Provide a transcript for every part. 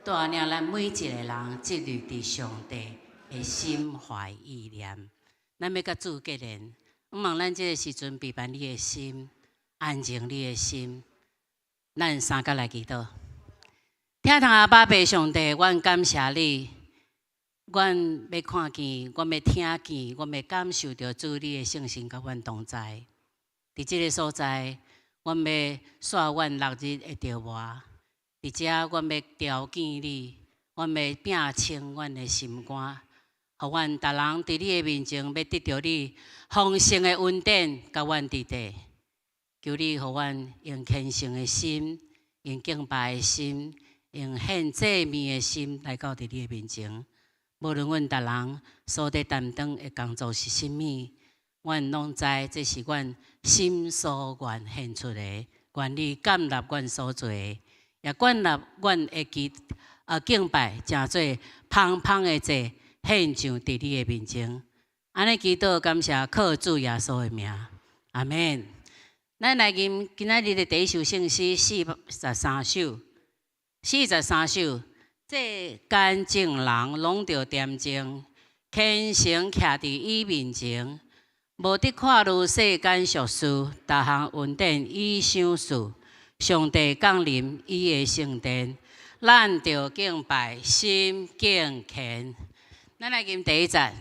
拄仔領咱每一个人進入佇上帝的心懷意念。咱欲佮主結連，向望咱這个時陣備辦你的心，安靜你的心，咱三佮來祈禱。疼痛阿爸父上帝，阮感謝你，阮欲看見，阮欲聽見，阮欲感受著主你的聖神佮阮同在。佇這个所在，阮欲煞阮六日的著磨。佇遮，阮欲朝見你，阮欲摒清阮的心肝，予阮逐人佇你的面前，欲得著你豐盛的恩典，佮阮佇底。求你予阮用虔誠的心，用敬拜的心，用獻祭物的心來到佇你的面前。無論阮逐人所佇擔當的工作是啥物，阮攏知這是阮心所願獻出的，願你接納阮所做的，也接納阮的祈敬拜，成做芳芳的祭獻上佇你的面前。按呢祈禱感謝，靠主耶穌的名，阿們。咱來吟今仔日的第一首聖詩43首，四十三首。這乾淨人攏著恬靜，虔誠徛佇伊面前，無得看慮世間俗事，逐項恩典伊賞賜。上帝降臨伊的聖殿，咱著敬拜心敬虔。咱來吟第一節。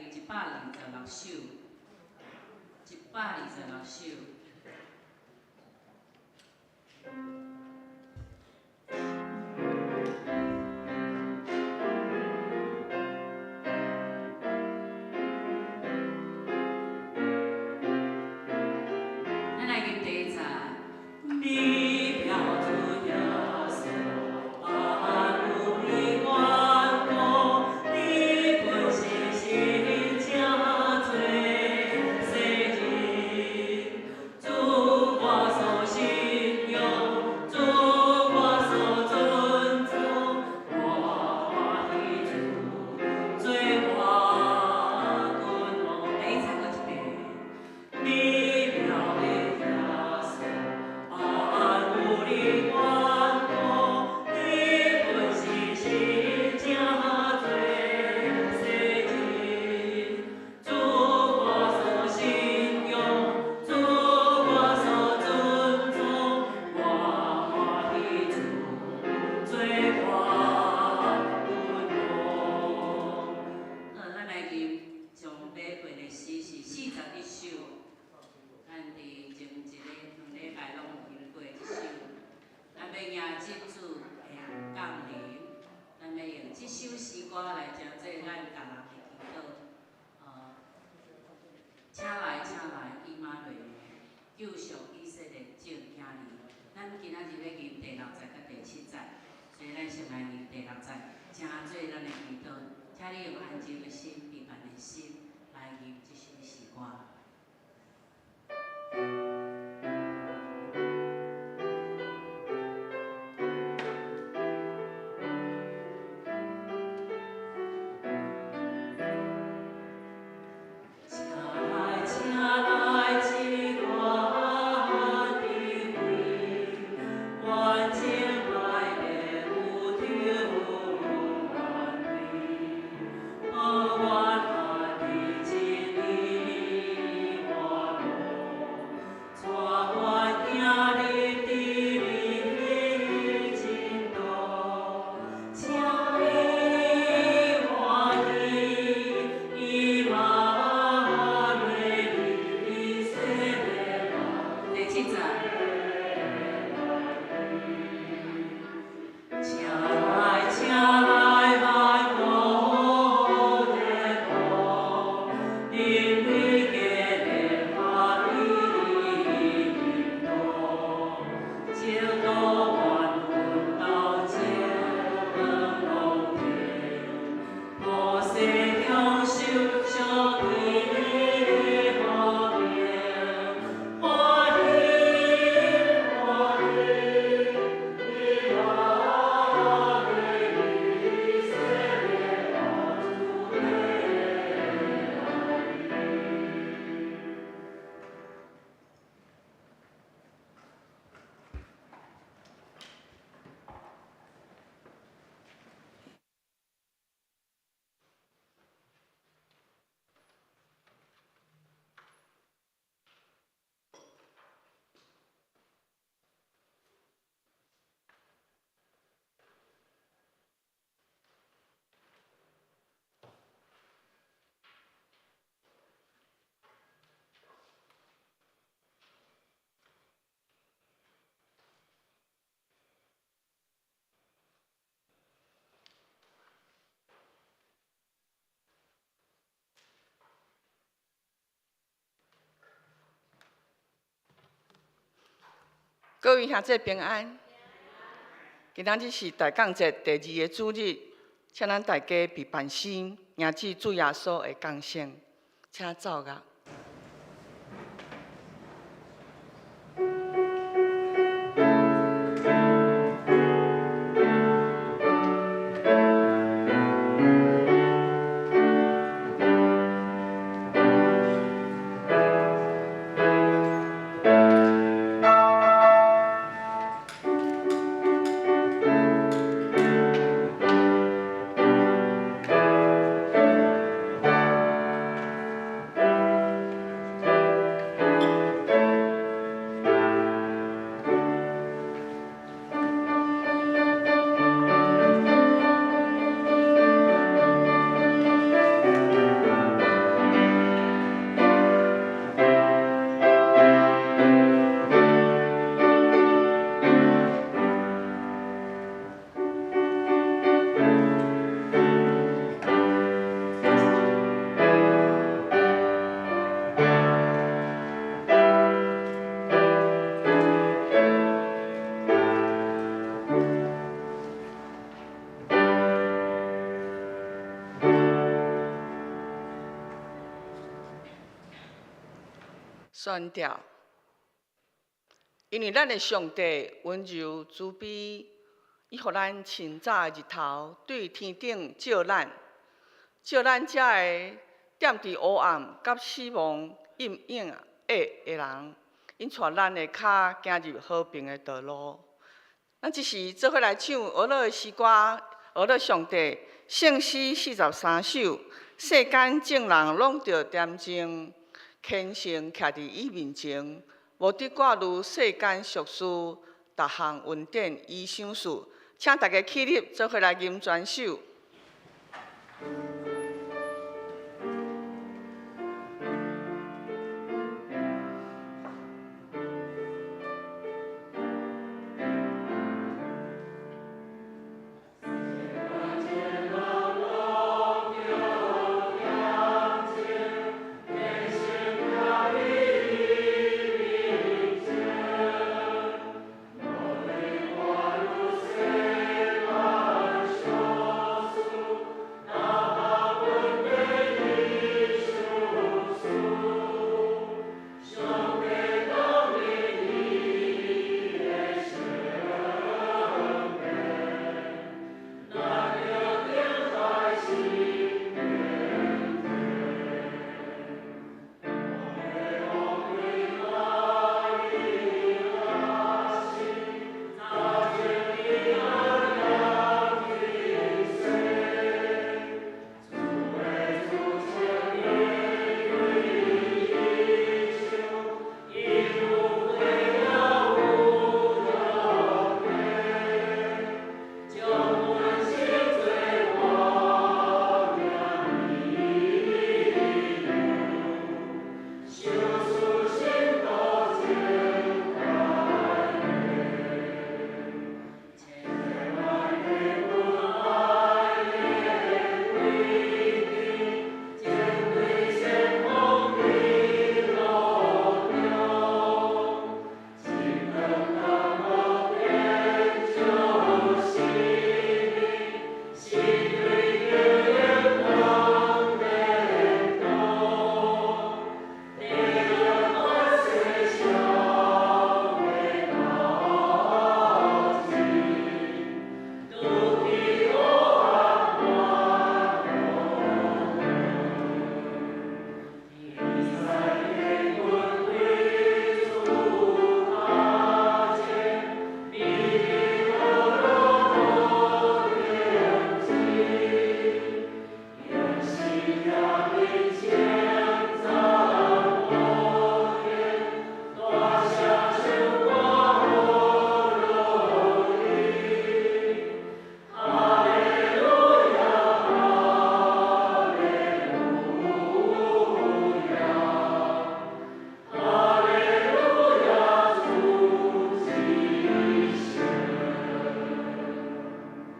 126首，126首。咱來吟第一節。美妙主耶穌，萬有的源頭，你本是神成做世人，主我所信仰，主我所尊崇，我歡喜主做我君王。第一節閣一遍。美妙的耶穌，萬有的源頭，你本是神成做世人，主我所信仰，主我所尊崇，我歡喜主做我君王。好，咱來吟上尾背的詩是41首。咱佇前一个兩禮拜攏有吟過這首。咱欲迎接主的降臨，咱欲用這首詩歌來成做咱逐人的祈禱。請來，請來，以馬內利，救贖以色列眾子兒。咱今仔日欲吟第六節佮第七節，所以咱先來吟第六節，成做咱的祈禱。請你用安靜的心、平安的心來吟這首詩歌。各位兄弟平安。今仔日是大降節第二个主日，請咱大家備辦心，迎接主耶穌的降生。請奏樂。宣吊，因為咱的上帝溫柔慈悲，伊予咱清早的日頭對天頂照咱，照咱這个踮佇黑暗佮死亡陰影下的人，𪜶帶咱的跤行入和平的道路。咱這時做伙來唱和樂的詩歌，和樂上帝聖詩43首，世間眾人攏著恬靜。虔誠徛佇伊面前，無得掛慮世間俗事，逐項恩典伊賞賜。請大家起立，做伙來吟全首。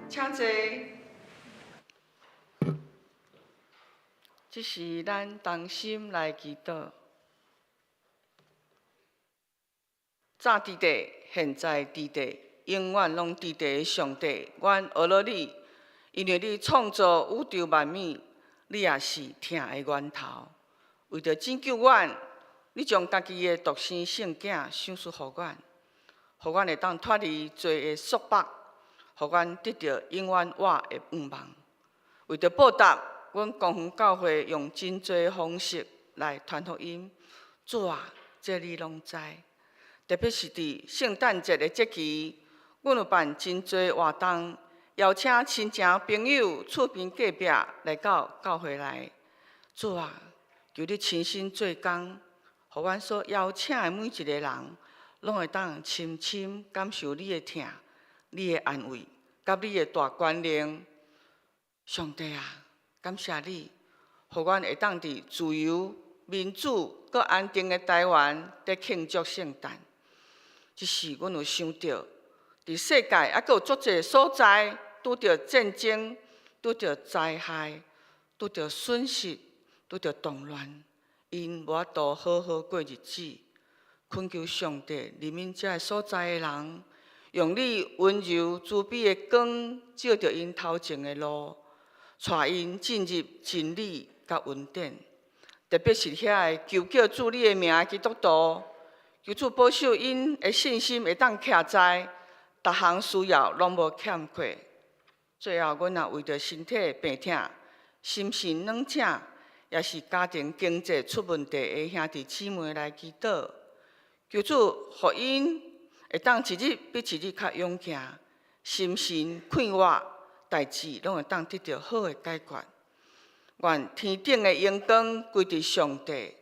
請坐。這時咱同心來祈禱。早佇地，現在佇地，永遠攏佇地的上帝，阮阿羅你，因為你創造宇宙萬物，你也是疼的源頭。為著拯救阮，你將家己的獨生聖囝賞賜予阮，予阮會當脫離罪的束縛，予阮得著永遠活的盼望。為著報答，阮光榮教會用真濟方式來傳福音。主啊，這你攏知。特別是佇聖誕節的節期，阮有辦真濟活動，邀請親情朋友、厝邊隔壁來到教會內。主啊，求你親身做工，予阮所邀請的每一个人，攏會當深深感受你的疼、你的安慰，佮你的大權能。上帝啊，感謝你，予阮會當佇自由、民主、閣安定的台灣，佇慶祝聖誕。只是阮有想著，佇世界猶閣有足濟所在，拄著戰爭、拄著災害、拄著損失、拄著動亂，𪜶無法度好好過日子。懇求上帝憐憫這个所在的人，用你溫柔慈悲的光照著𪜶頭前的路，帶𪜶進入真理佮恩典。特別是遐个求叫主你的名的基督徒，求主保守𪜶的信心會當徛在，逐項需要攏無欠缺。最後，阮也為著身體病痛、心神軟弱，抑是家庭經濟出問題的兄弟姊妹來祈禱，求主予𪜶會當一日比一日較勇健，心神困惑代誌攏會當得著好的解決。願天頂的榮光歸佇上帝，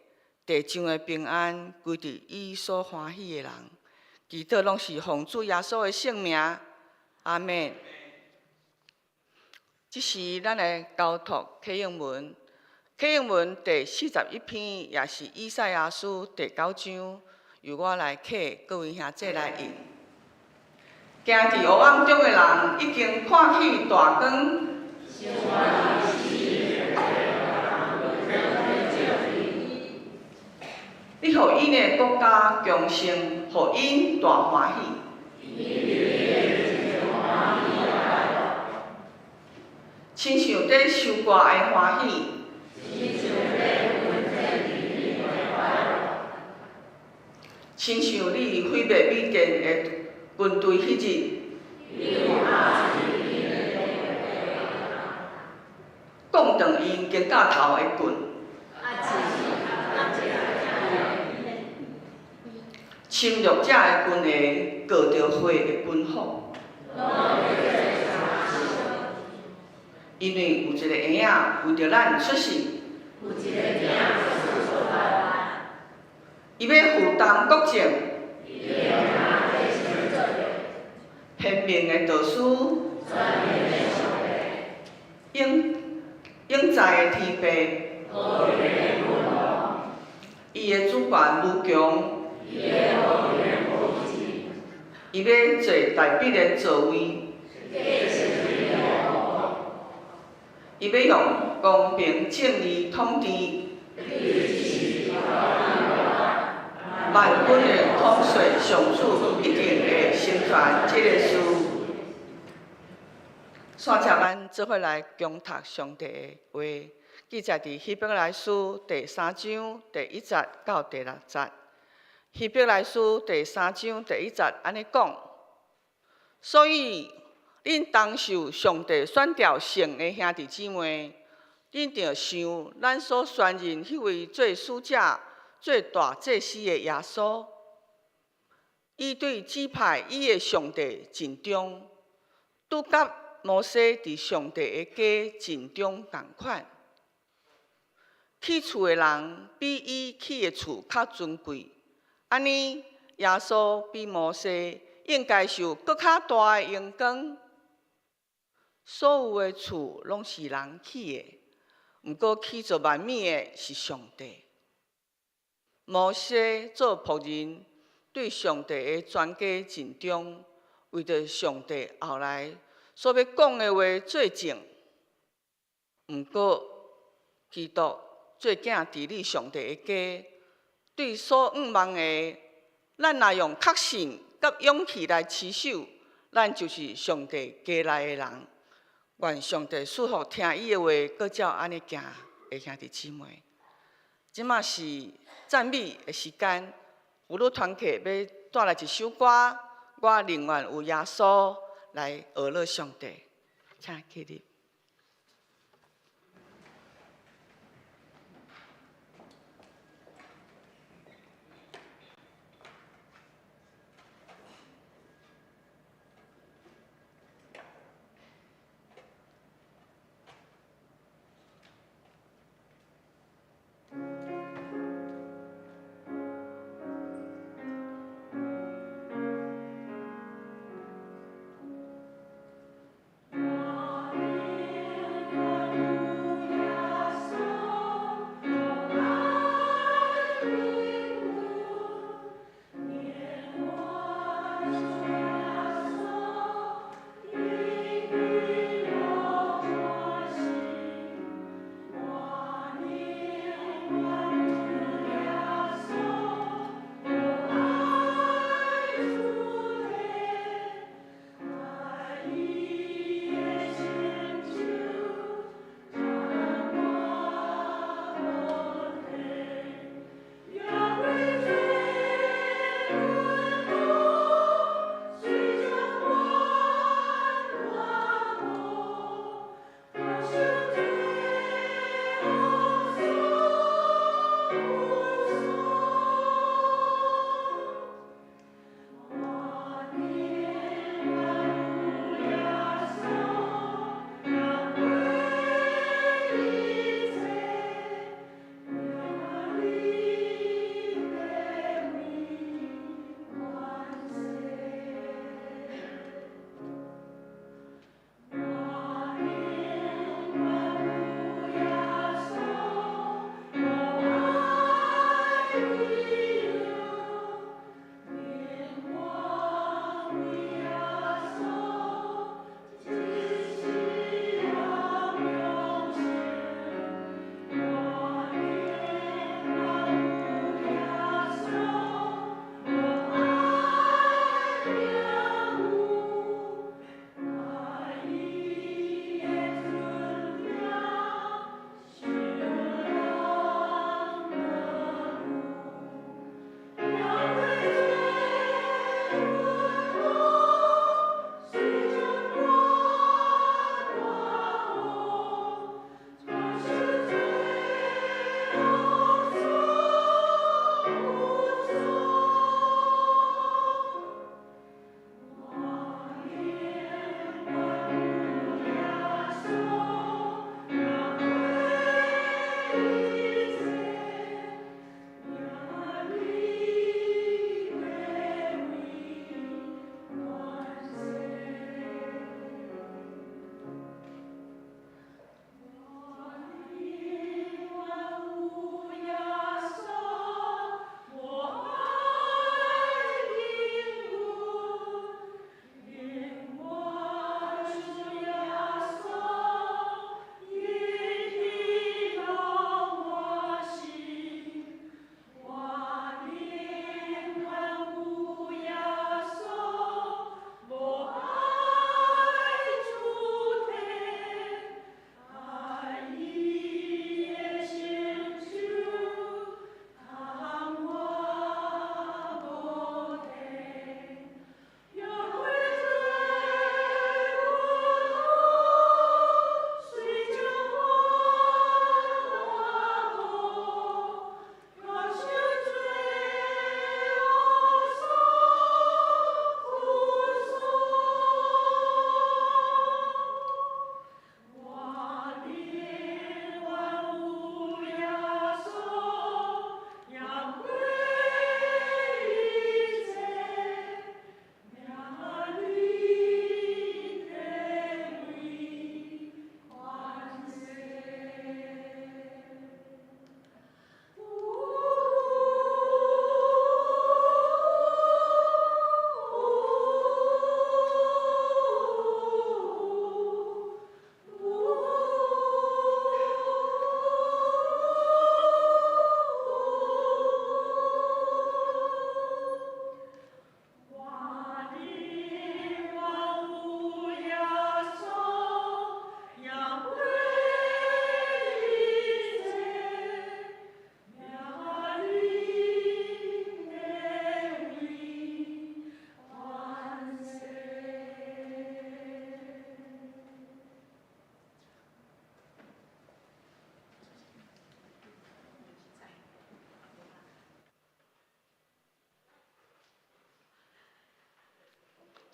地上的平安歸佇伊所歡喜的人。祈禱攏是奉主耶穌的聖名，阿們。這時，咱來交託啟應文，啟應文第41篇，也是以賽亞書第九章，由我來啟，各位兄弟來應。行佇黑暗中的人，已經看見大光。你予𪜶的國家強盛，予𪜶大歡喜。親像佇收割的歡喜。親像你毀滅米甸的軍隊彼日。摃斷𪜶肩胛頭的棍。侵略者的軍械，告著火的軍火。因為有一个嬰仔為著咱出世，伊欲負擔國政，賢明的導師，永永在的天父，伊的主權無窮，伊欲坐大衛的座位，伊欲用公平正義統治，萬軍的統帥上主一定會成全這个事。煞接咱做伙來恭讀上帝的話，記載佇希伯來書第三章第一節到第六節。希伯來書第三章第一節按呢講：所以，恁同受上帝選召聖的兄弟姊妹，恁著想咱所宣認彼位做使者、做大祭司的耶穌，伊對指派伊的上帝盡忠，拄佮摩西佇上帝的家盡忠仝款。起厝的人比伊起的厝較尊貴，按呢，耶穌比摩西應該受閣較大的榮光。所有的厝攏是人起的，毋過起造萬物的是上帝。摩西做僕人，對上帝的全家盡忠，為著上帝後來所欲講的話做證。毋過，基督做囝治理上帝的家，對所向望的，咱若用確信佮佮勇氣來持守，咱就是上帝加來的人。願上帝賜福聽伊的話，閣照按呢行的兄弟姊妹。這馬是讚美的時間，婦女團契欲帶來一首歌，我寧願有耶穌來學樂上帝，請起立。我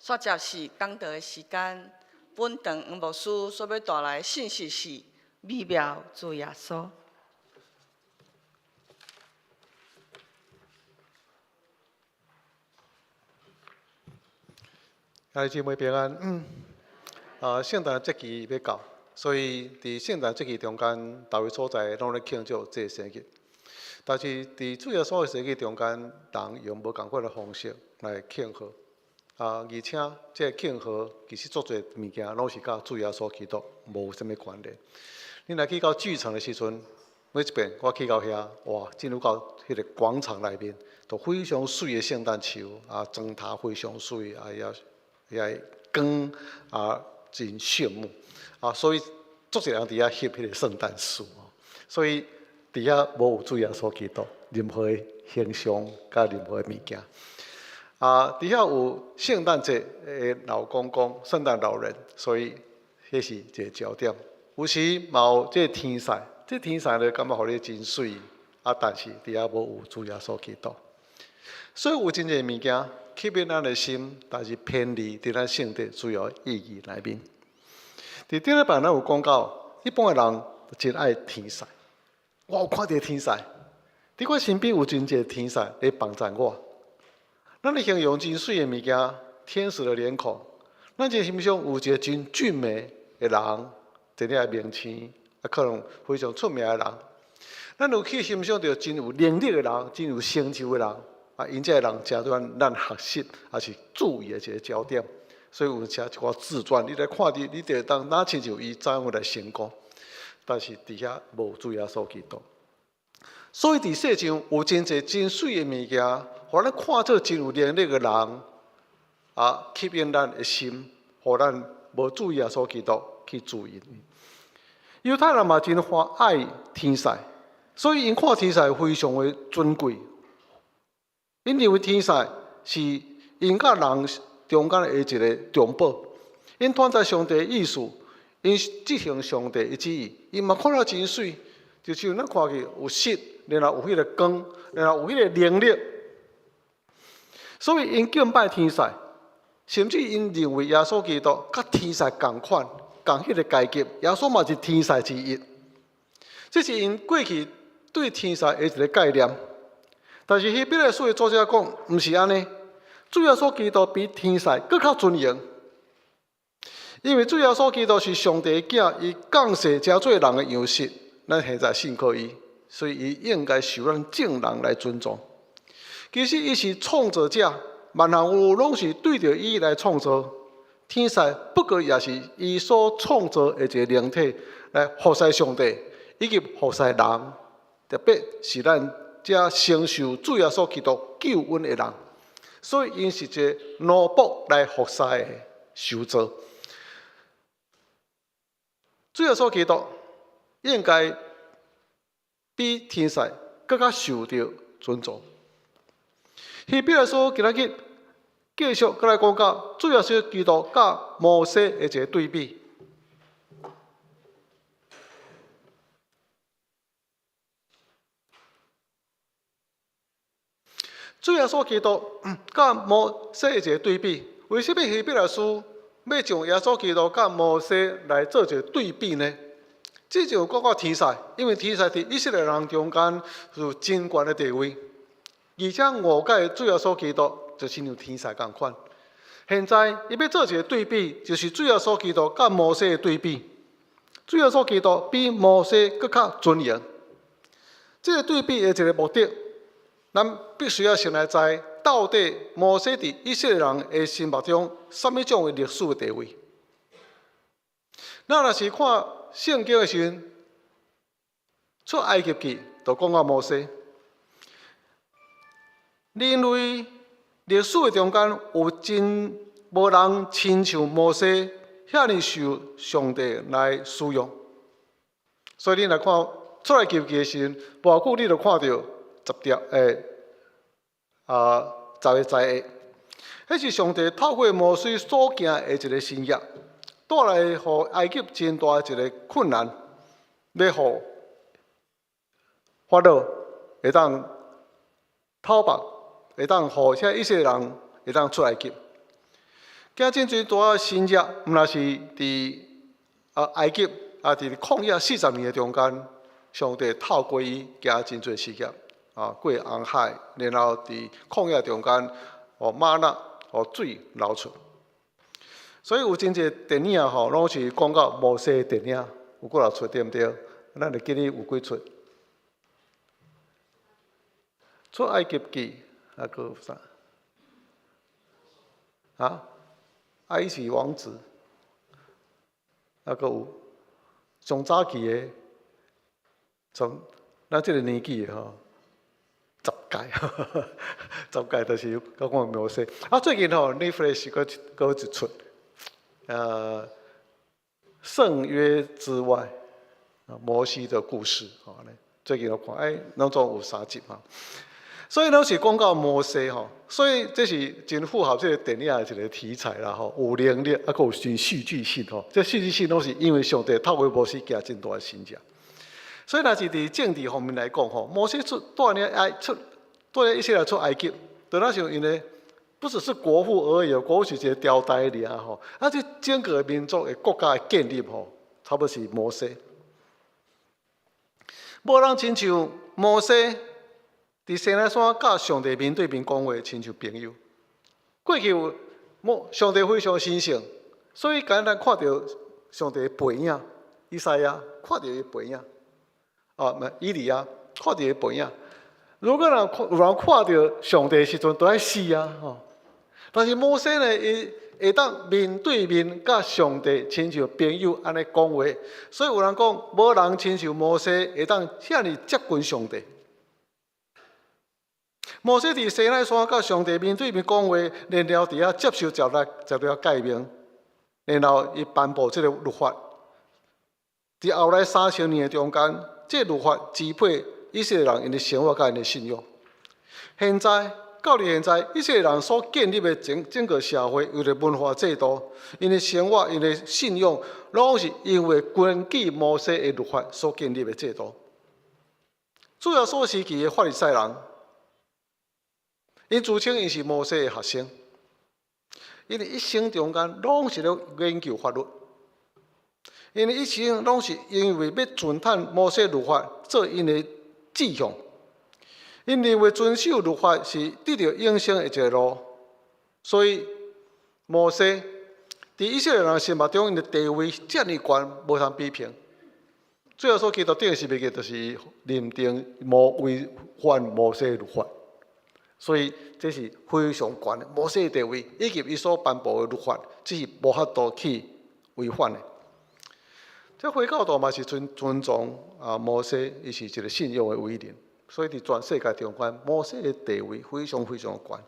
煞接是講道的時間。本堂黃牧師所欲帶來的信息是美妙主耶穌。兄弟姊妹平安。啊，聖誕節期欲到，所以佇聖誕節期中間，逐位所在攏咧慶祝這个生日。但是佇主耶穌的生日中間，人用無仝款的方式來慶賀。啊，而且這个慶賀其實足濟物件攏是佮主耶穌基督無啥物關聯。你若去到巨城的時陣，每一遍我去到遐，哇，進入到彼個廣場內面，都非常媠的聖誕樹，啊，燈塔非常媠，啊，也光啊，真炫目，啊，所以足濟人佇遐翕彼個聖誕樹，所以佇遐無有主耶穌基督任何的形象佮任何的物件。啊，佇遐有聖誕節的老公公、聖誕老人，所以彼是一个焦點。有時嘛有這个天使，這天使就感覺予你真媠，啊，但是佇遐無有主耶穌基督。所以有真濟物件吸引咱的心，但是偏離佇咱聖誕主要意義內面。佇頂禮拜咱有講到，一般的人真愛天使。我有看著天使，佇我身邊有真濟天使咧幫助我。咱咧形容真媠的物件，天使的臉孔。咱就欣賞有一個真俊美的人，一個明星，啊，可能非常出名的人。咱有去欣賞著真有能力的人，真有成就的人，啊，𪜶這个人成做咱學習，抑是注意的一個焦點。所以有寫一寡自傳，你來看佇，你就會當若親像伊怎樣來成功。但是佇遐無主耶穌基督。所以佇世上有真濟真媠的物件，予咱看做真有能力的人，啊，吸引咱的心，予咱無注意耶穌基督去注意。猶太人嘛真歡愛天使，所以𪜶看天使非常的尊貴。𪜶認為天使是𪜶佮人中間的一个中保，𪜶傳達上帝的意思，𪜶執行上帝的旨意，𪜶嘛看了真媠，就像咱看去有色，然後有彼个光，然後有彼个能力，所以𪜶敬拜天使，甚至𪜶認為耶穌基督佮天使仝款，仝彼个階級，耶穌嘛是天使之一。這是𪜶過去對天使的一个概念。但是希伯來書的作者講，毋是按呢。主耶穌基督比天使閣較尊榮，因為主耶穌基督是上帝的囝，伊降世成做人的樣式，咱現在信靠伊，所以伊應該受咱眾人來尊重。其實伊是創造者，萬項有攏是對著伊來創造。天使不過也是伊所創造的一个靈體，來服侍上帝，以及服侍人，特別是咱這承受主耶穌基督救恩的人。所以，𪜶是一个奴僕來服侍的受造。主耶穌基督應該比天使閣較受著尊重。希伯來書今仔日繼續閣來講到主耶穌基督佮摩西的一个對比。主耶穌基督佮摩西的一个對比，為啥物希伯來書欲將耶穌基督佮摩西來做一个對比呢？這就講到天使，因為天使佇以色列人中間有真懸的地位，而且誤解主耶穌基督就親像天使仝款。現在伊欲做一个對比，就是主耶穌基督佮摩西的對比。主耶穌基督比摩西閣較尊榮。這个對比的一个目的，咱必須要先來知到底摩西佇以色列人的心目中，啥物種的歷史的地位。咱若是看聖經的時陣，出埃及記就講到摩西。人類歷史的中間有真無人親像摩西遐爾受上帝來使用。所以你若看出埃及記的時陣，無偌久你就看著十條欸啊十个災厄，彼是上帝透過摩西所行的一个神蹟，帶來予埃及真大一个困難，欲予法老會當討縛，會當予這以色列人會當出埃及。行真濟大的神跡，毋若是佇埃及啊，佇曠野40年的中間，上帝透過伊行真濟神跡，過紅海，然後佇曠野中間，予嗎哪，予水流出。所以有真濟電影吼，攏是講到摩西的電影，有幾若齣對毋對？咱會記得有幾齣？出埃及記，啊，閣有啥？啊？埃及王子，啊，閣有上早期的，從咱這個年紀的吼，十誡，十誡就是講摩西。啊，最近吼，Netflix 閣一齣，聖約之外，摩西的故事，吼，最近我看，哎，攏總有三集吼。所以攏是講到摩西吼，所以這是真符合這個電影的一個題材啦吼，有能力，啊，閣有真戲劇性吼。這戲劇性攏是因為上帝透過摩西行真大的神跡。所以若是佇政治方面來講吼，摩西出帶領埃出帶領以色列出埃及，就若像𪜶的不只是國父而已，國父是一個朝代爾吼，啊，這整個民族的國家的建立吼，差不多是摩西。無人親像摩西佇西奈山佮上帝面對面講話，親像朋友。過去有摩上帝非常神聖，所以敢若看著上帝的背影，以賽亞看著伊背影，哦，毋以利亞看著伊背影。如果人有人看著上帝的時陣，都愛死啊！吼。但是摩西呢，伊會當面對面佮上帝親像朋友按呢講話，所以有人講，無人親像摩西會當遐爾接近上帝。摩西佇西奈山佮上帝面對面講話，然後佇遐接受十條誡命，然後伊頒布這個律法。佇後來3000年的中間，這個律法支配以色列人𪜶的生活佮𪜶的信仰。現在到佇現在，以色列人所建立的整整個社會，有個文化制度，𪜶的生活、𪜶的信仰，攏是因為根據摩西的律法所建立的制度。主耶穌時期的法利賽人，𪜶自稱𪜶是摩西的學生，𪜶的一生中間攏是咧研究法律，𪜶的一生攏是因為欲遵趁摩西律法做𪜶的志向。𪜶認為遵守律法是得著永生的一個路，所以摩西佇以色列人心目中，𪜶的地位遮爾懸，無通比評。主耶穌基督釘十字架就是認定無違反摩西律法，所以這是非常懸的摩西的地位，以及伊所頒布的律法，這是無法度去違反的。這回教徒嘛是尊尊重摩西，伊是一個信仰的偉人。所以佇全世界中間，摩西的地位非常非常懸。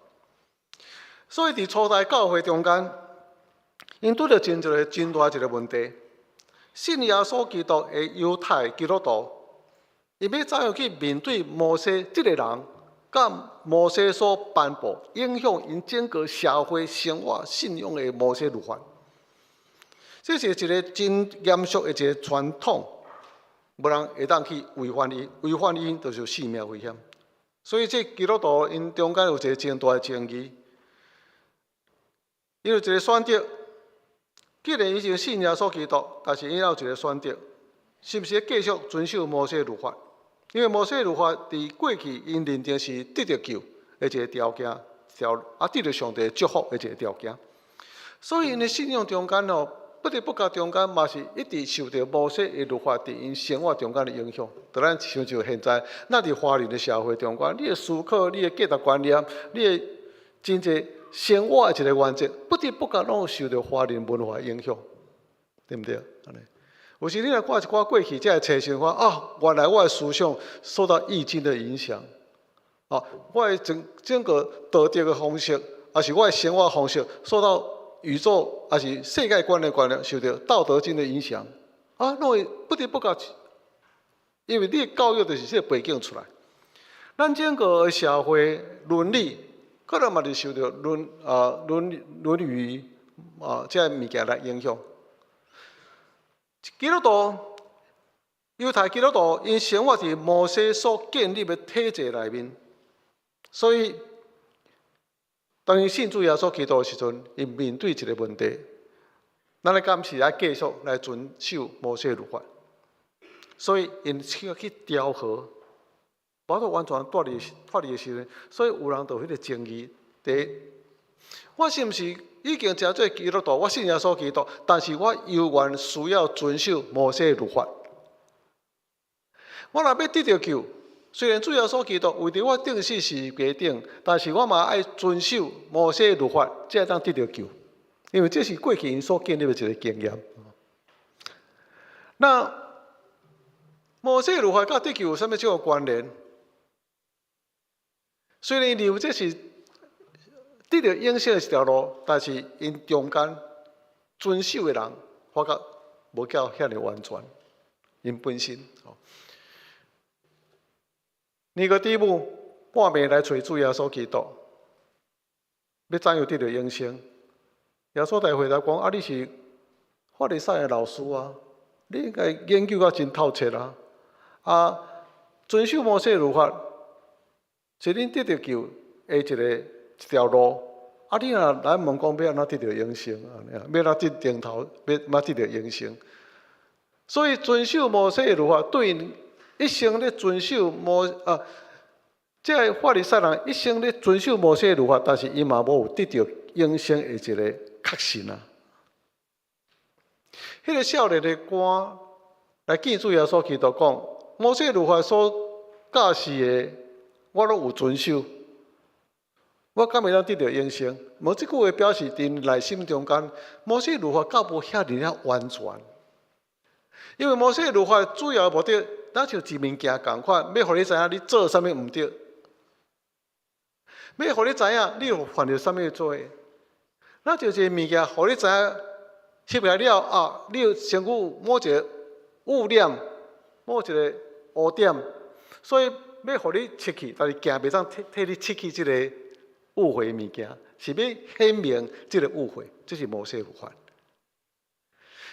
所以佇初代教會中間，𪜶拄著真一個真大一個問題。信耶穌基督的猶太基督徒，伊欲怎樣去面對摩西這個人，佮摩西所頒布影響𪜶整個社會生活信仰的摩西律法？這是一個真嚴肅的一個傳統。無人會當去違反伊，違反伊就是有性命危險。所以這基督徒𪜶中間有一個真大的爭議，伊有一個選擇。既然已經信耶穌基督，但是伊有一個選擇，是毋是繼續遵守摩西律法？因為摩西律法佇過去𪜶認定是得著救的一個條件，條啊得著上帝祝福的一個條件。所以𪜶的信仰中間哦，不知不覺中間嘛是一直受著摩西的律法佇𪜶生活中間的影響。就咱像就現在，咱佇華人的社會中間，你的思考、你的價值觀念、你的真濟生活的一個原則，不知不覺攏有受著華人文化影響，對毋對？按呢，有時你若看一寡過去這个冊想看，啊，原來我的思想受到易經的影響，啊，我的整整個道德的方式，抑是我的生活方式受到宇宙抑是世界觀的觀念，受著《道德經》的影響，啊，攏會不知不覺，因為你的教育就是這個背景出來。咱整個社會倫理，可能嘛是受著論語這個物件來影響。基督徒、猶太基督徒，𪜶生活佇摩西所建立的體制內面，所以當𪜶信主耶穌基督的時陣，𪜶面對一個問題：咱敢是愛繼續來遵守摩西律法？所以𪜶需要去調和，無法度完全脫離的時陣，所以有人就有彼個爭議。第一，我是毋是已經成做基督徒？我信耶穌基督，但是我猶原需要遵守摩西律法。我若欲得著救，雖然主耶穌基督為著我釘死十字架頂，但是我嘛愛遵守摩西律法，才會當得著救。因為這是過去𪜶所建立的一個經驗。那摩西律法佮得救有啥物種的關聯？雖然認為這是得著永生的一條路，但是𪜶中間遵守的人，發覺無夠遐爾完全，𪜶本身。尼哥底母半暝來揣主耶穌基督，欲怎樣得著永生？耶穌來回答講：啊，你是法利賽的老師啊，你應該研究甲真透徹啊！啊，遵守摩西律法是恁得著救的一條路。啊，你若來問講欲按怎得著永生？欲按怎得頂頭？欲按怎得著永生？所以遵守摩西律法，對𪜶一生咧遵守摩啊，這个法利賽人一生咧遵守摩西律法，但是伊嘛無有得著永生的一個確信啊。彼個少年的官來見主耶穌基督講，摩西律法所教示的，我攏有遵守，我敢會當得著永生？無這句話表示，𪜶內心中間，摩西律法較無遐爾仔完全。因為摩西律法主要目的，若像一物件仝款，欲予你知影你做啥物毋對，欲予你知影你有犯著啥物罪。若像一個物件，予你知影，翕起來了啊，你有身軀某一個污染，某一個污點，所以欲予你拭去，但是鏡袂當替你拭去這个污穢物件，是欲顯明這个污穢，這是摩西律法。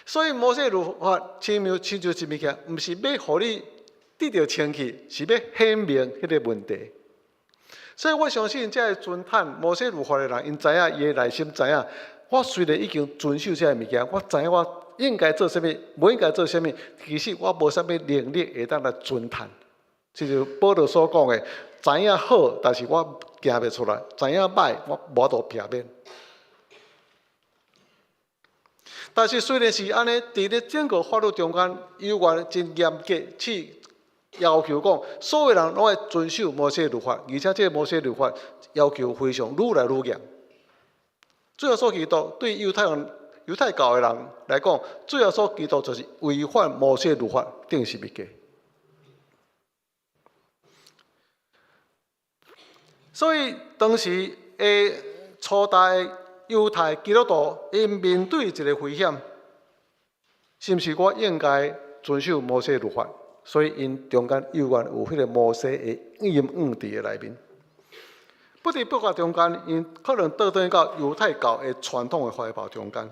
所以摩西律法親像一物件，毋是欲予你得著清氣，是欲顯明彼个問題。所以我相信，這个遵趁摩西律法的人，𪜶知影伊的內心知影，我雖然已經遵守這个物件，我知影我應該做啥物，無應該做啥物，其實我無啥物能力會當來遵趁。這就保羅所講的，知影好，但是我行袂出來；知影歹，我無法度避免。但是雖然是按呢，佇咧整個法律中間，猶原真嚴格去要求講，所有人攏愛遵守摩西律法，而且這个摩西律法要求非常愈來愈嚴。主耶穌基督對猶太人、猶太教的人來講，主耶穌基督就是違反摩西律法，釘十字架。所以當時的初代猶太基督徒，𪜶面對一个危險，是毋是我應該遵守摩西律法？所以𪜶中間猶原有彼个摩西的陰影佇內面。不知不覺中間，𪜶可能倒轉到猶太教的傳統的懷抱中間。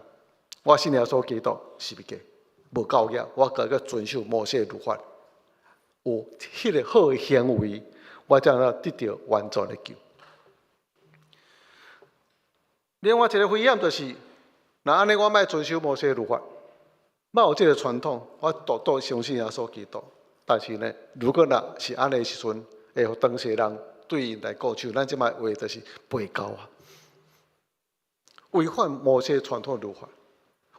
我信耶穌基督是毋是無夠額，我閣閣遵守摩西律法，有彼个好的行為，我才能得著完全的救。另外一个危險就是，若按呢我莫遵守摩西律法，莫有這个傳統，我獨獨相信耶穌基督。但是呢，如果若是按呢的時陣，會予當時人對𪜶來講，像咱這擺話就是背教啊，違反摩西傳統律法，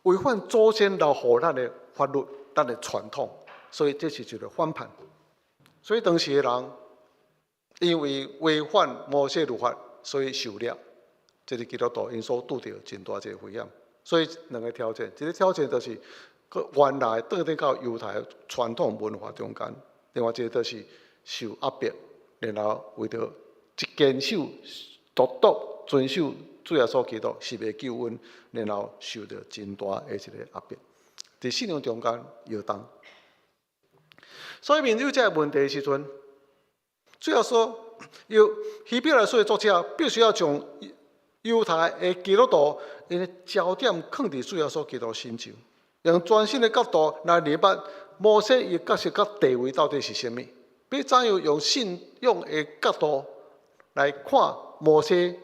違反祖先留予咱的法律、咱的傳統，所以這是一個反叛。所以當時的人因為違反摩西律法，所以受掠。這个基督徒𪜶所拄著真大一个危險。所以兩个挑戰，一个挑戰就是，閣原來倒轉到猶太傳統文化中間；另外一个就是受壓迫，然後為著一堅守獨獨遵守主耶穌基督是袂救恩，然後受著真大的一个壓迫，佇信仰中間搖動。所以面對這个問題的時陣，主耶穌由希伯來書的作者必須要將猶太的基督徒𪜶的焦點囥佇主耶穌基督身上，用全新的角度來明白摩西伊角色佮地位到底是啥物，欲怎樣用信仰的角度來看摩西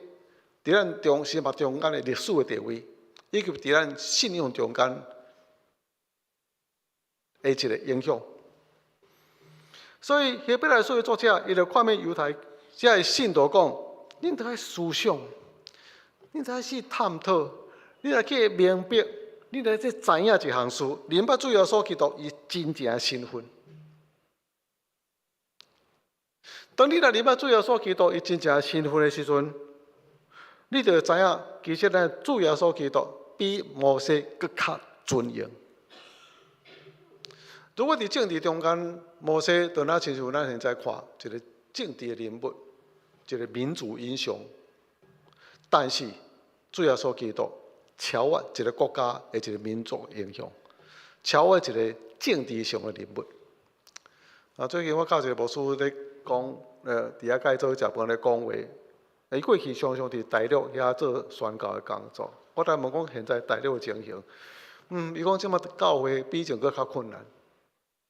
佇佇咱中心目中間的歷史的地位，以及佇咱信仰中間的一個影響。所以希伯來書的作者，伊就勸勉猶太遮的信徒講：恁著愛思想，恁著愛去探討，你來去明白，你來去知影一項事，明白主耶穌基督伊真正的身份。當你若明白主耶穌基督伊真正的身份的時陣，你就會知影，其實咱主耶穌基督比摩西閣較尊榮。如果佇政治中間，摩西就若親像咱現在看一個政治的人物，一個民族英雄。但是主耶穌基督超越一個國家的一個民族英雄，超越一個政治上的人物。啊，最近我佮一個牧師咧講，佇遐佮伊做伙食飯咧講話。伊過去常常佇大陸遐做宣教的工作。我來問講現在大陸的情形，伊講這馬教會比以前閣較困難。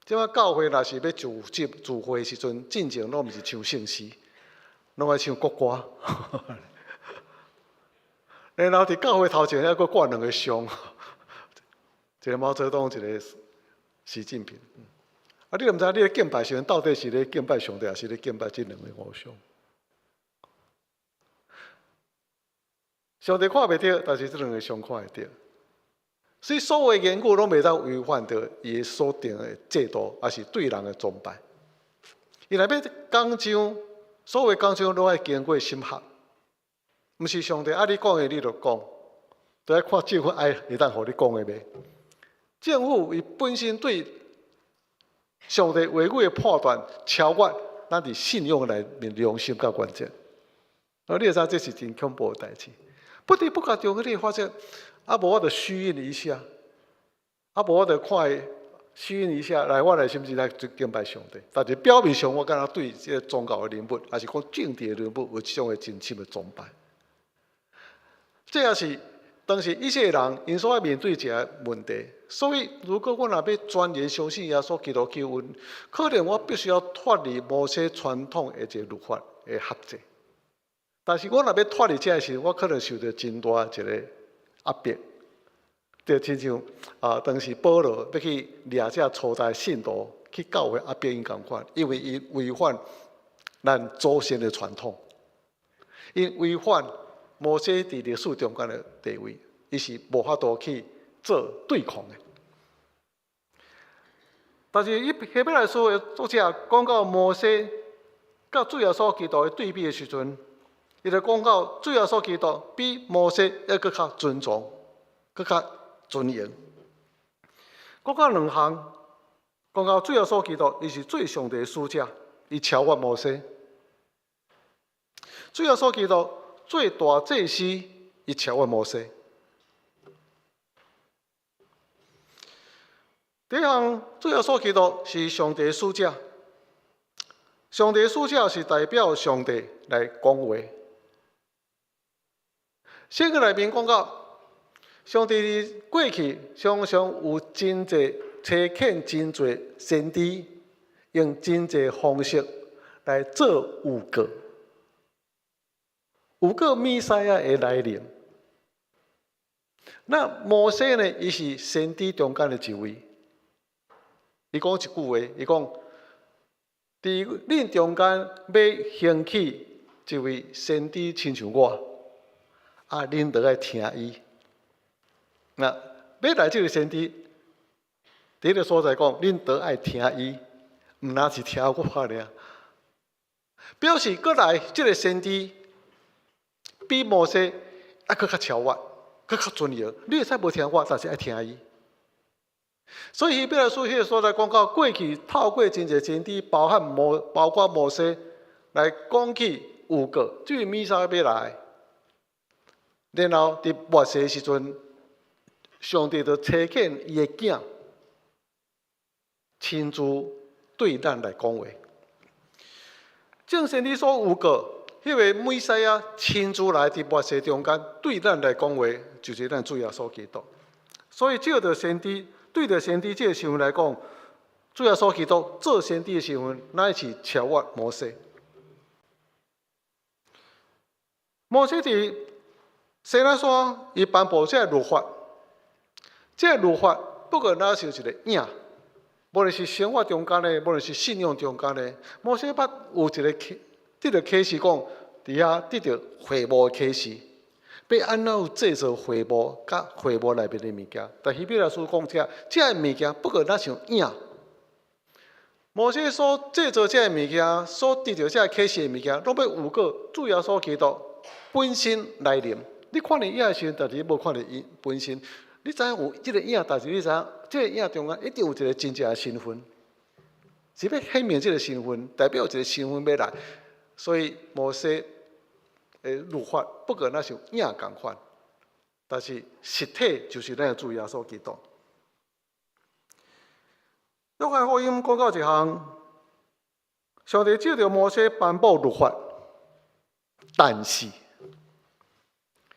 這馬教會若是欲聚集聚會的時陣，進前攏毋是唱聖詩，攏愛唱國歌。然後佇教會頭前猶閣掛兩個像，一個毛澤東，一個習近平。啊，你毋知你咧敬拜時陣，到底是咧敬拜上帝，抑是咧敬拜這兩個偶像？上帝看袂著，但是這兩個像看會著。所以所有的言語攏袂當違反著伊所定的制度，抑是對人的崇拜。伊若欲講章，所有講章攏愛經過審核，毋是上帝愛你講的你就講，都愛看政府愛會當予你講的袂。政府伊本身對上帝話語的判斷，超越咱佇信仰內面良心佮原則。啊，你會知這是真恐怖的代誌。不知不覺中，你會發現，啊，無我就虛應一下，啊，無我就看伊虛應一下，來，我內心是來敬拜上帝。但是表面上，我敢若對這個宗教的人物，抑是講政治的人物，有這種的真深的崇拜。這也是當時以色列人𪜶所愛面對一個問題。所以，如果我若欲全然相信耶穌基督救恩，可能我必須要脫離摩西傳統的一個律法的限制。但是我若欲脫離這个時，我可能受著真大一個壓迫，就親像啊，當時保羅欲去掠這初代信徒去教會壓迫𪜶仝款，因為伊違反咱祖先的傳統，伊違反摩西佇歷史中間的地位，伊是無法度去做對抗的。但是伊希伯來書的作者講到摩西佮主耶穌基督的對比的時陣，伊就講到主耶穌基督比摩西猶閣較尊重，閣較尊榮。講到兩項，講到主耶穌基督，伊是做上帝的使者，伊超越摩西。主耶穌基督做大祭司，伊超越摩西。第一項，主耶穌基督是上帝的使者，上帝的使者是代表上帝來講話。聖經內面講到，上帝佇過去常常有真濟差遣真濟先知，用真濟方式來做預告，預告彌賽亞的來臨。那摩西呢？伊是先知中間的一位。伊講一句話，伊講：佇恁中間欲興起一位先知，親像我。啊！恁著愛聽伊。那欲來這个先知，佇彼个所在講，恁著愛聽伊，毋若是聽我爾。表示閣來這个先知比摩西猶閣較超越，閣較尊榮。你會使無聽我，但是愛聽伊。所以希伯來書彼个所在講到過去透過真濟先知，包含摩包括摩西來講起預告，這位彌賽亞欲來。然後佇末世的時陣，上帝就差遣伊的囝親自對咱來講話。眾先知所預告，彼个彌賽亞親自來佇末世中間對咱來講話，就是咱主耶穌基督。所以照著先知，對著先知這个身份來講，主耶穌基督做先知的身份，乃是超越摩西。摩西佇西奈山伊頒布這个律法，這个律法不過若像一個影，無論是生活中間的，無論是信仰中間的，摩西捌有一個啟，得著啟示講，佇遐得著會幕的啟示，欲按怎製造會幕，佮會幕內面的物件。但希伯來書講這這个物件不過若像影。摩西所製造這个物件，所得著這个啟示的物件，攏欲有過主耶穌基督本身來臨。你看見影的時陣，但是你無看著伊本身。你知影有這个影，但是你知影這个影中間一定有一個真正的身份，是欲顯明這个身份，代表有一個身份欲來。所以摩西的律法不過若像影仝款，但是實體就是咱的主耶穌基督。約翰福音講到一項，上帝藉著摩西頒布律法，但是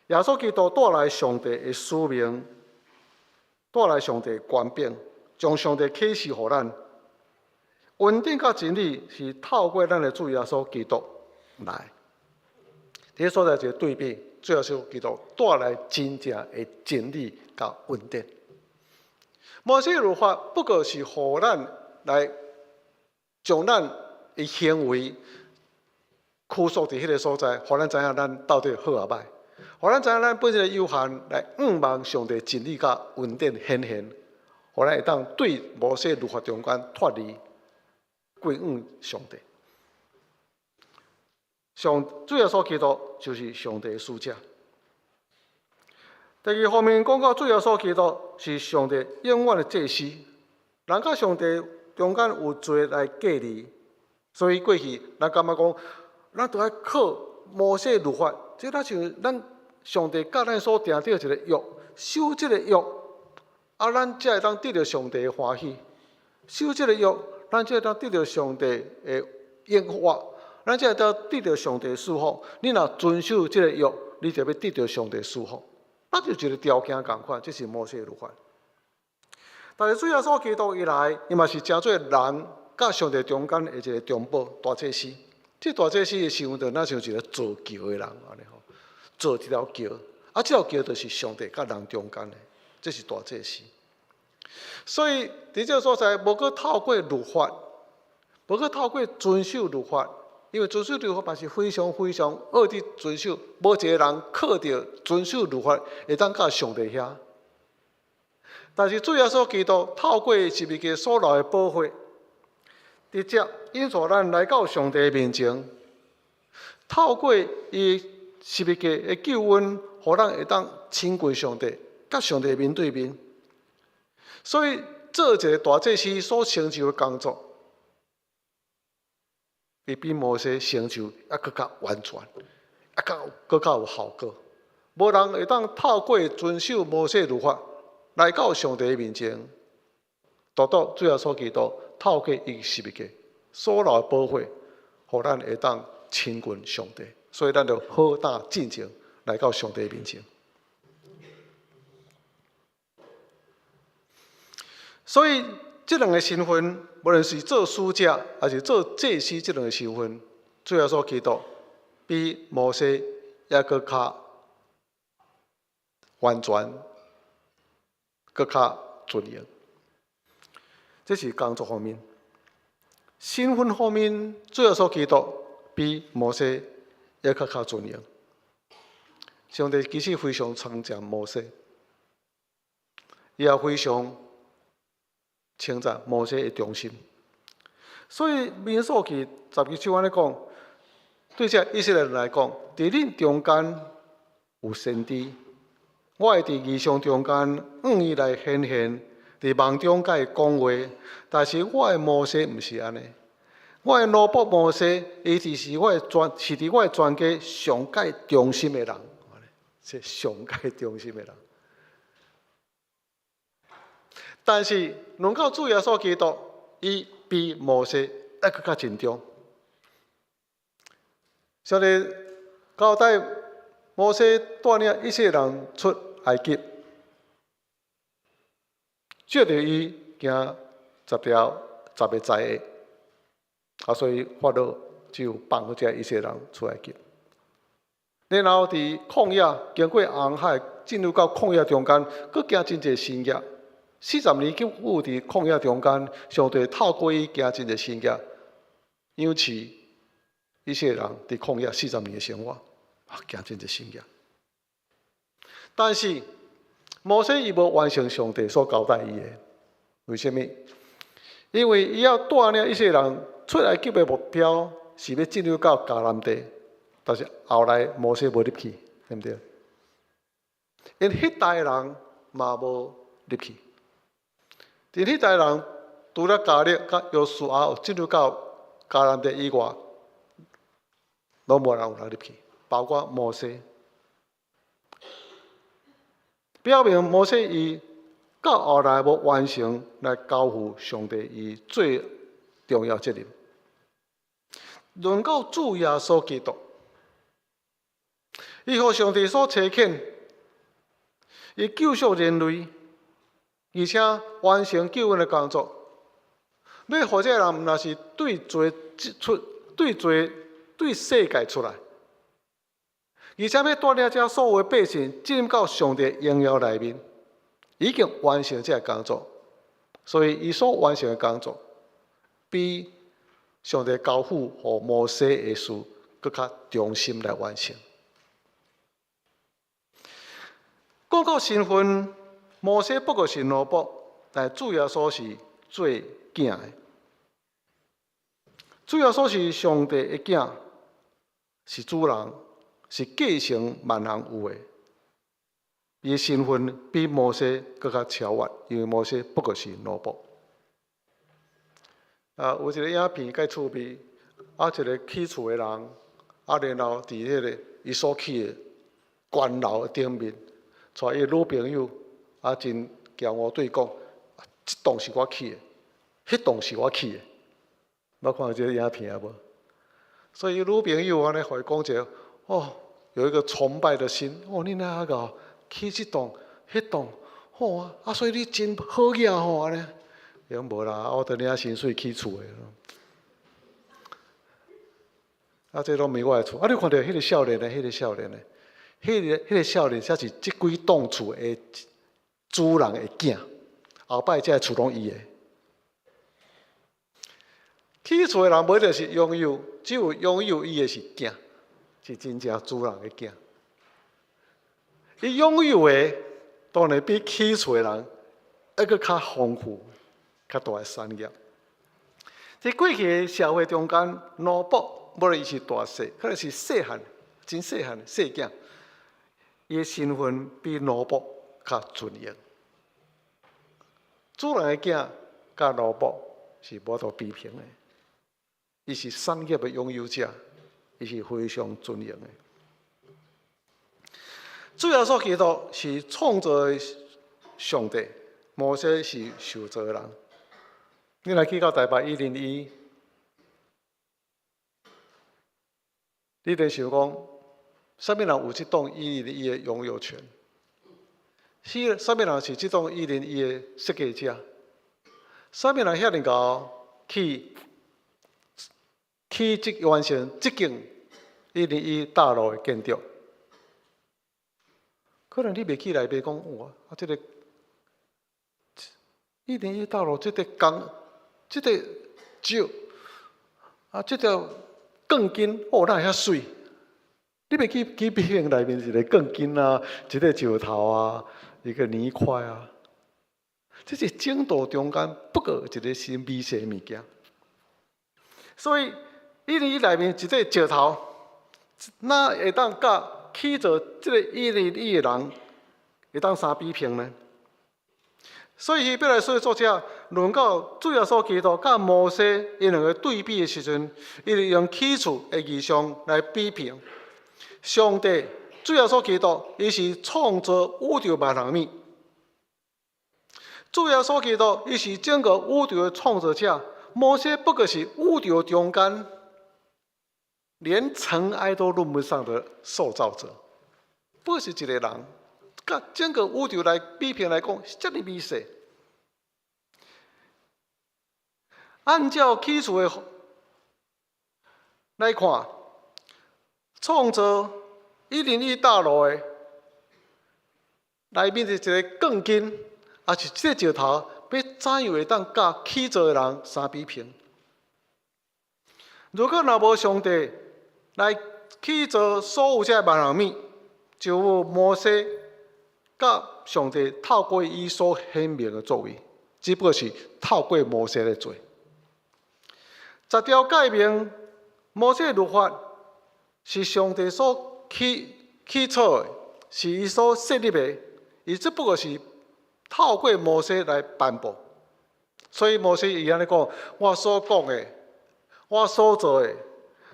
耶穌基督帶來上帝的使命，帶來上帝的權柄，將上帝啟示予咱。恩典佮真理是透過咱的主耶穌基督來。佇這所在一個對比，主耶穌基督帶來真正的真理佮恩典。摩西律法不過是予咱來將咱的行為拘束佇彼个所在，予咱知影咱到底好抑䆀，予咱知影咱本身的有限，來向望上帝真理佮恩典顯現，予咱會當對摩西律法中間脫離，歸向上帝。上主耶穌基督就是上帝的使者。第二方面講到主耶穌基督是上帝永遠的祭司，人佮上帝中間有罪來隔離，所以過去咱感覺講，咱著愛靠摩西律法，這若像咱上帝佮咱所訂定一個約，守這個約，啊，咱才會當得著上帝的歡喜；守這個約，咱才會當得著上帝的應允，咱才會當得著上帝的祝福。你若遵守這個約，你就欲得著上帝的祝福。那就一個條件仝款，這是摩西律法。但是主耶穌基督伊來，伊嘛是成做人佮上帝中間的一個中保大祭司。這大祭司的身份就若像一個造橋的人按呢吼，造一條橋，啊，這條橋就是上帝佮人中間的，這是大祭司。所以佇這個所在，無閣透過律法，無閣透過遵守律法。因為遵守律法嘛是非常非常愛佇遵守，無一個人靠著遵守律法會當到上帝遐。但是主耶穌基督透過十字架所流的寶血，直接引帶咱來到上帝面前。透過伊十字架的救恩，予咱會當親近上帝，佮上帝面對面。所以做一個大祭司所成就的工作，伊比摩西成就猶閣較完全，猶閣閣較有效果。無人會當透過遵守摩西律法來到上帝面前，獨獨主耶穌基督透過伊十字架所流的寶血，予咱會當親近上帝。所以咱就好膽進前來到上帝面前。所以這兩個身份，無論是做使者，抑是做祭司，這兩個身份，主耶穌基督比摩西猶閣較完全，閣較尊榮。這是工作方面。身份方面，主耶穌基督比摩西猶閣較尊榮。上帝其實非常稱讚摩西，伊也非常稱讚摩西的忠心，所以民數記十二章按呢講，對這以色列人來講，佇恁中間有先知，我會佇異象中間向伊來顯現，佇夢中佮伊講話。但是我的摩西毋是按呢，我的奴僕摩西，伊就是我的全，是佇我的全家上蓋忠心的人，是上蓋忠心的人。但是，輪到主耶穌基督，伊比摩西猶閣較盡忠。上帝交代摩西帶領以色列人出埃及，借著伊行十條十个災厄，啊，所以法老就放予這以色列人出埃及。然後佇曠野經過紅海，進入到曠野中間，閣行真濟神跡。40年久佇曠野中間，上帝透過伊行真濟神跡，養飼以色列人佇曠野四十年的生活，啊，行真濟神跡。但是摩西伊無完成上帝所交代伊的，為啥物？因為伊要帶領以色列人出埃及的目標是欲進入到迦南地，但是後來摩西無入去，對毋對？𪜶彼代人嘛無入去。佇彼代人除了迦勒佮約書亞有進入到迦南地以外，攏無人有人入去，包括摩西。表明摩西伊到後來無完成來交付上帝伊最重要責任。輪到主耶穌基督，伊予上帝所差遣，伊救贖人類，而且完成救恩的工作。欲予這个人毋但是對罪出，對罪對世界出來，而且欲帶領這所有的百姓進入到上帝榮耀內面，已經完成這个工作。所以，伊所完成的工作，比上帝交付予摩西的事，閣較忠心來完成。講到身份，摩西不過是奴僕，但主耶穌是做囝的。主耶穌是上帝的囝，是主人，是繼承萬項有的。伊的身份比摩西閣較超越，因為摩西不過是奴僕。啊，有一個影片蓋趣味，啊，一個起厝的人，啊，然後佇彼個伊所起的懸樓頂面，帶伊女朋友，啊，真驕傲對講：這棟是我起的，彼棟是我起的。捌看過這個影片無？所以伊女朋友按呢，予伊講一個，哦，有一個崇拜的心。哦，你哪遐𠢕起這棟、彼棟，吼啊！所以你真好額吼按呢。伊講無啦，我著領薪水起厝的。啊，這攏毋是我的厝。啊，你看著彼個少年的，彼個少年的，彼個少年才是這幾棟厝的主人的囝。後擺這个厝攏伊的。起厝的人無一定是擁有，只有擁有伊的是囝，是真正主人的囝。伊擁有的當然比起厝的人猶閣較豐富、較大的產業。佇過去的社會中間，奴僕無論伊是大細，可能是細漢、真細漢細囝，伊的身份比奴僕較尊榮。主人的囝佮奴僕是無法度比評的。伊是產業的擁有者，伊是非常尊榮的。主耶穌基督是創造的上帝，摩西是受造的人。你若去到台北101，你佇想講，啥物人有這棟一零一的擁有權？是啥物人是這棟一零一的設計者？啥物人遐爾𠢕去起這完成這間一零一大樓的建築？可能你袂去內面講，哇！啊，這个一零一大樓這個鋼、這個石，啊，這條鋼筋，哦，哪會遐媠？你袂去比評內面一个鋼筋啊，一個石頭啊，一個泥塊啊，這是整道中間不過一个細微細物件。所以一零一內面一個石頭，哪會當佮起造這个一零一的人會當相比評呢？所以希伯來書的作者論到主耶穌基督佮摩西𪜶兩个對比的時陣，伊就用起厝的異象來比評。上帝主耶穌基督，伊是創造宇宙萬項物。主耶穌基督，伊是整個宇宙的創造者。摩西不過是宇宙中間連塵埃都論不上的受造者，不過是一個人，佮整個宇宙來比評來講，是遮爾微細。按照起厝的來看，創造101大樓的內面是一个鋼筋，抑是這个石頭，欲怎樣會當佮起造的人相比平？如果若無上帝來起造所有這萬項物，就有摩西佮上帝透過伊所顯明的作為，只不過是透過摩西來做。十條誡命，摩西律法是上帝所起草的，是伊所設立的，伊只不過是透過摩西來頒布。所以摩西伊按呢講：我所講的，我所做的，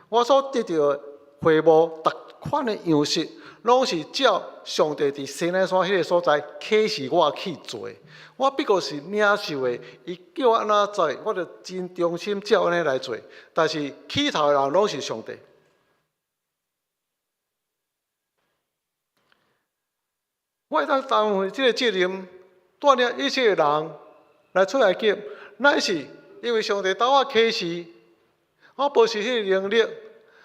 我所得著的會幕，逐款的樣式，攏是照上帝佇西奈山彼个所在啟示我去做。我不過是領受的，伊叫我按怎做，我就真忠心照按呢來做。但是起頭的人攏是上帝。我會當擔負這个責任，帶領以色列人來出埃及，乃是因為上帝對我啟示，我無是彼个能力，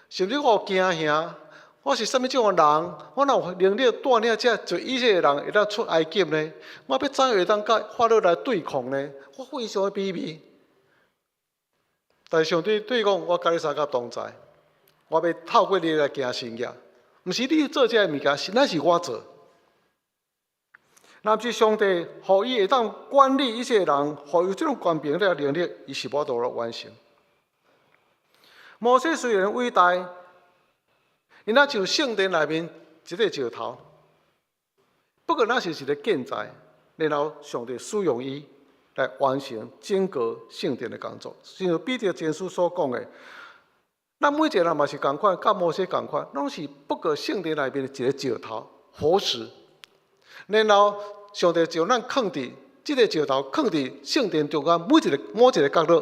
甚至我有驚嚇，我是啥物種的人？我哪有能力帶領這濟以色列人會當出埃及呢？我欲怎樣會當佮法老來對抗呢？我非常的卑微。但是上帝對伊講：我佮你相佮同在，我欲透過你來行神蹟，毋是你做這个物件，是乃是我做。若毋是上帝，予伊會當管理以色列人，予伊這種權柄的能力，伊是無法度來完成。摩西雖然偉大，伊若像聖殿內面一個石頭，不過那是一個建材，然後上帝使用伊來完成整個聖殿的工作。正如彼得前書所講的，咱每一個人嘛是仝款，佮摩西仝款，攏是不過聖殿內面的一個石頭、活石。然後上帝將咱囥佇這個石頭，囥佇聖殿中間每一个某一个角落，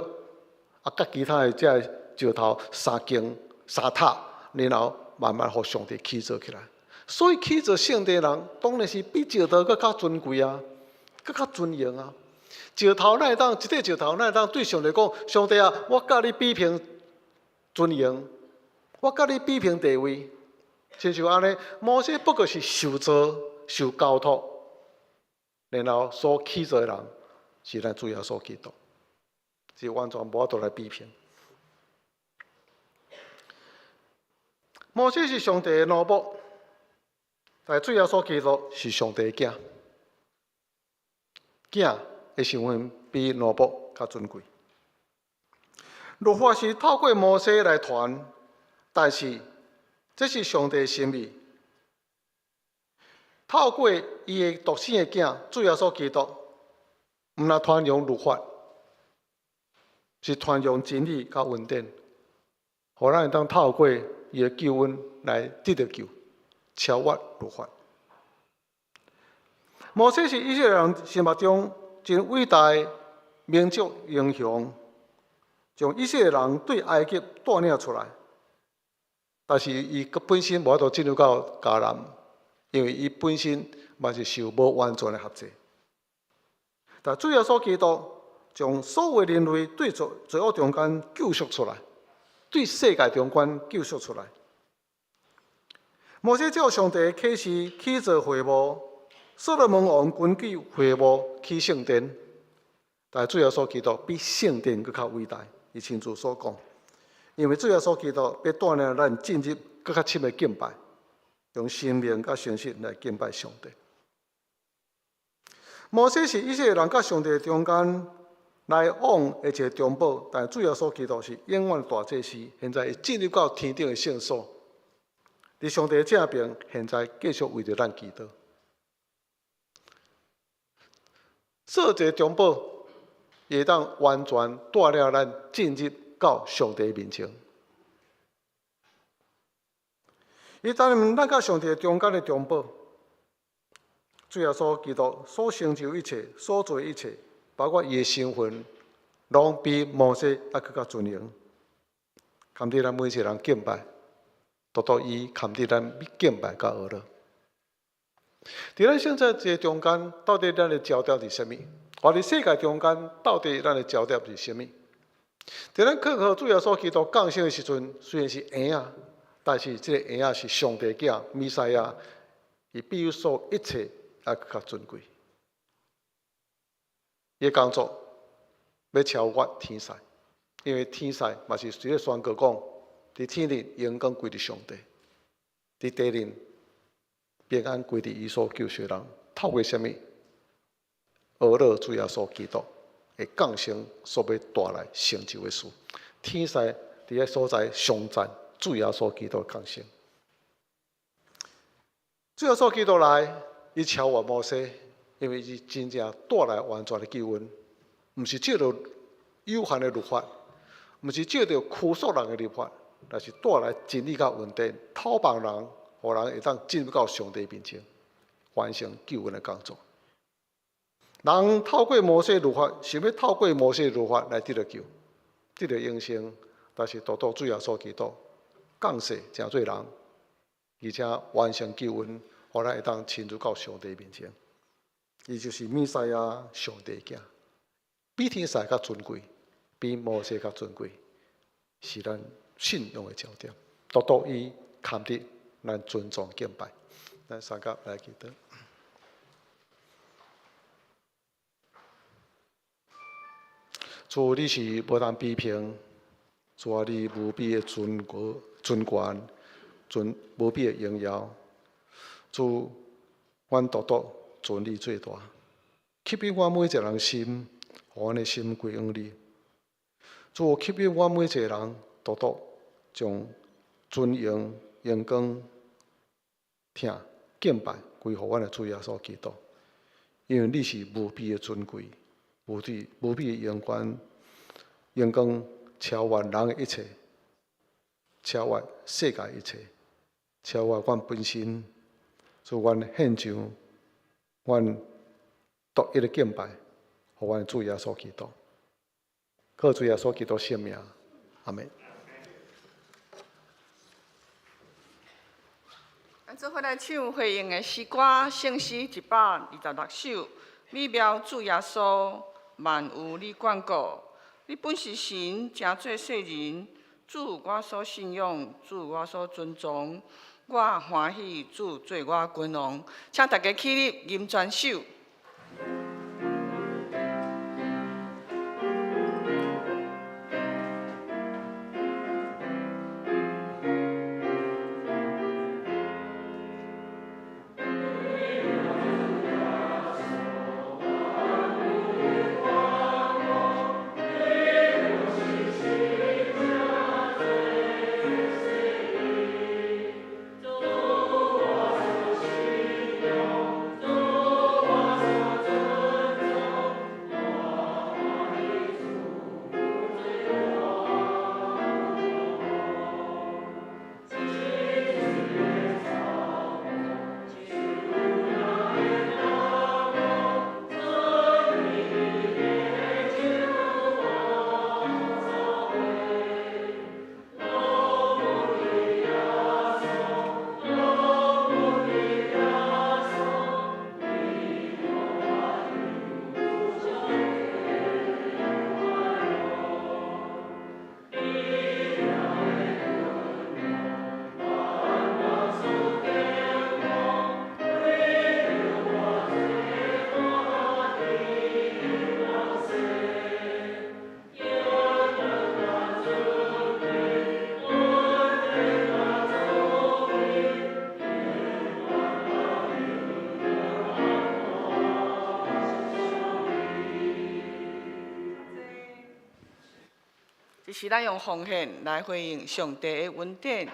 啊，佮其他的這个石頭相間相塔，然後慢慢予上帝起造起來。所以起造聖殿的人，當然是比石頭閣較尊貴啊，閣較尊榮啊。石頭哪會當一塊石頭哪會當對上帝講：上帝啊，我佮你比拼尊榮，我佮你比拼地位。親像按呢，摩西不過是受造、受交託，然後所起造的人是咱主耶穌基督，是完全無法度來比拼。摩西是上帝的奴僕，但主耶穌基督是上帝的囝，囝的身份比奴僕較尊貴。律法是透過摩西來傳，但是這是上帝的心意。透過伊的獨生的囝主耶穌基督，毋但傳揚律法，是傳揚真理佮恩典，予咱會當透過伊的救恩來得著救，超越律法。摩西是以色列人心目中真偉大的民族英雄，將以色列人對埃及帶領出來，但是伊本身無法度進入到迦南。因為伊本身嘛是受無完全的轄制，但主耶穌基督將所有人類對罪罪惡中間救贖出來，對世界中間救贖出來。摩西照上帝的啟示起造會幕，所羅門王根據會幕起聖殿，但主耶穌基督比聖殿閣較偉大，伊親自所講，因為主耶穌基督欲帶領咱進入閣較深的敬拜。用生命佮誠實來敬拜上帝。摩西是以色列人佮上帝中間來往的一個中保，但主耶穌基督是永遠大祭司，現在會進入到天頂的聖所，佇上帝正爿，現在繼續為著咱祈禱。做一個中保，伊會當完全帶領咱進入到上帝面前。伊擔任咱佮上帝中間的中保，主耶穌基督所成就一切、所做一切，包括伊的身份，攏比摩西猶閣較尊榮。堪得咱每一個人敬拜，獨獨伊堪得咱敬拜佮呵咾。佇咱現在這个中間，到底咱的焦點是啥物？或佇世界中間，到底咱的焦點是啥物？佇咱靠靠主耶穌基督降生的時陣，雖然是嬰仔。但是這个嬰仔是上帝囝，彌賽亞，伊比所有一切猶閣較尊貴。伊的工作欲超越天使，因為天使嘛是隨咧宣告講，佇天頂榮光歸佇上帝，佇地頂平安歸佇伊所救贖人。透過啥物？學了主耶穌基督的降生所欲帶來成就的事。天使佇遐所在頌讚主耶穌基督的降生。主耶穌基督來，伊超越摩西，因為伊真正帶來完全的救恩，毋是藉著有限的律法，毋是藉著拘束人的律法，而是帶來真理佮恩典，透放人，予人會當進入到上帝面前，完成救恩的工作。人透過摩西律法，想欲透過摩西律法來得著救，得著永生，但是獨獨主耶穌基督降世成做人，而且完成救恩，予咱會當親自到上帝面前。伊就是彌賽亞上帝囝，比天使較尊貴，比摩西較尊貴，是咱信仰的焦點。獨獨伊堪得咱尊崇敬拜。咱三甲來祈禱。主，你是無通比評，主啊，你無比的尊高、尊懸、尊無比的榮耀。主，阮獨獨尊你最大，吸引阮每一個人心，予阮的心歸向你。主，吸引阮每一個人，獨獨將尊榮、榮光、疼、敬拜歸予阮的主耶穌基督，因為你是無比的尊貴。無比無比的榮光，榮光超越人的一切，超越世界一切，超越阮本身，主，阮獻上阮獨一的敬拜，予阮主耶穌基督，靠主耶穌基督聖名，阿們。咱做伙來唱回應的詩歌，聖詩126首。美妙主耶穌，萬有你管顧，你本是神，成做世人。主我所信仰，主我所尊崇，我歡喜主做我君王。請大家起立，吟全首。這是咱用奉獻來回應上帝的恩典。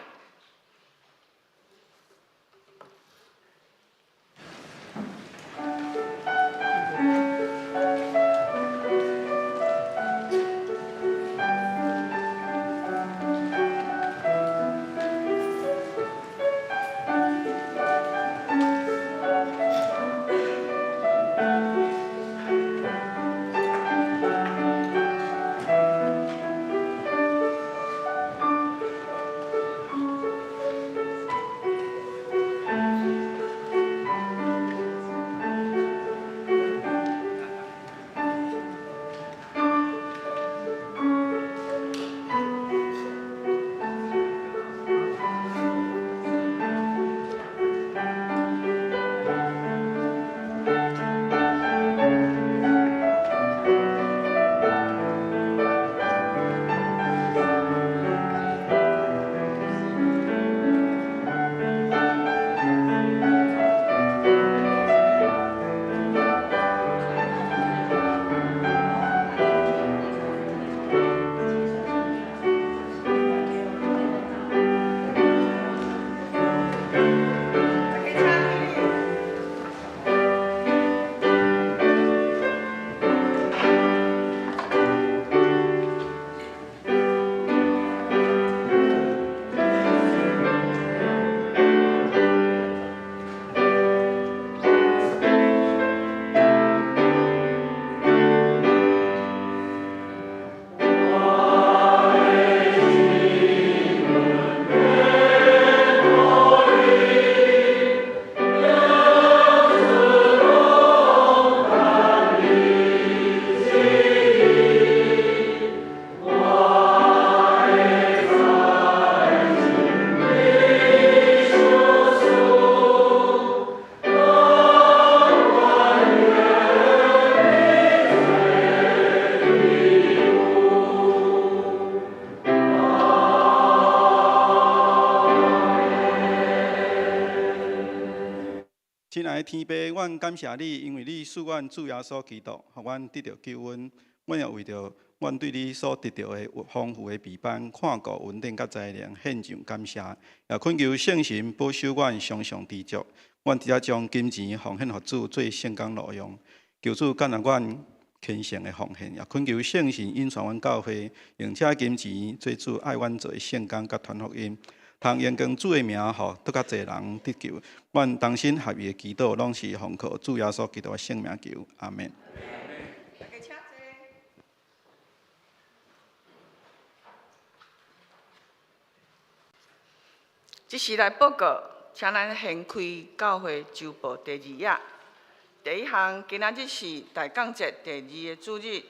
天父，阮感謝你，因為你賜阮主耶穌基督，予阮得著救恩。阮也為著阮對你所得著的豐富的備辦、看顧、恩典佮才能，獻上感謝。也懇求聖神保守阮常常知足。阮直接將金錢奉獻予主做聖工路用，求主接納阮虔誠的奉獻，也懇求聖神引帶阮教會，用這金錢做主愛阮做的聖工佮傳福音，通榮光主的名，予閣較濟人得救。阮同心合意的祈禱，攏是奉靠主耶穌基督的聖名求，阿們。大家請坐。這時來報告，請咱掀開教會週報第二頁。第一項，今仔日是大降節第二个主日，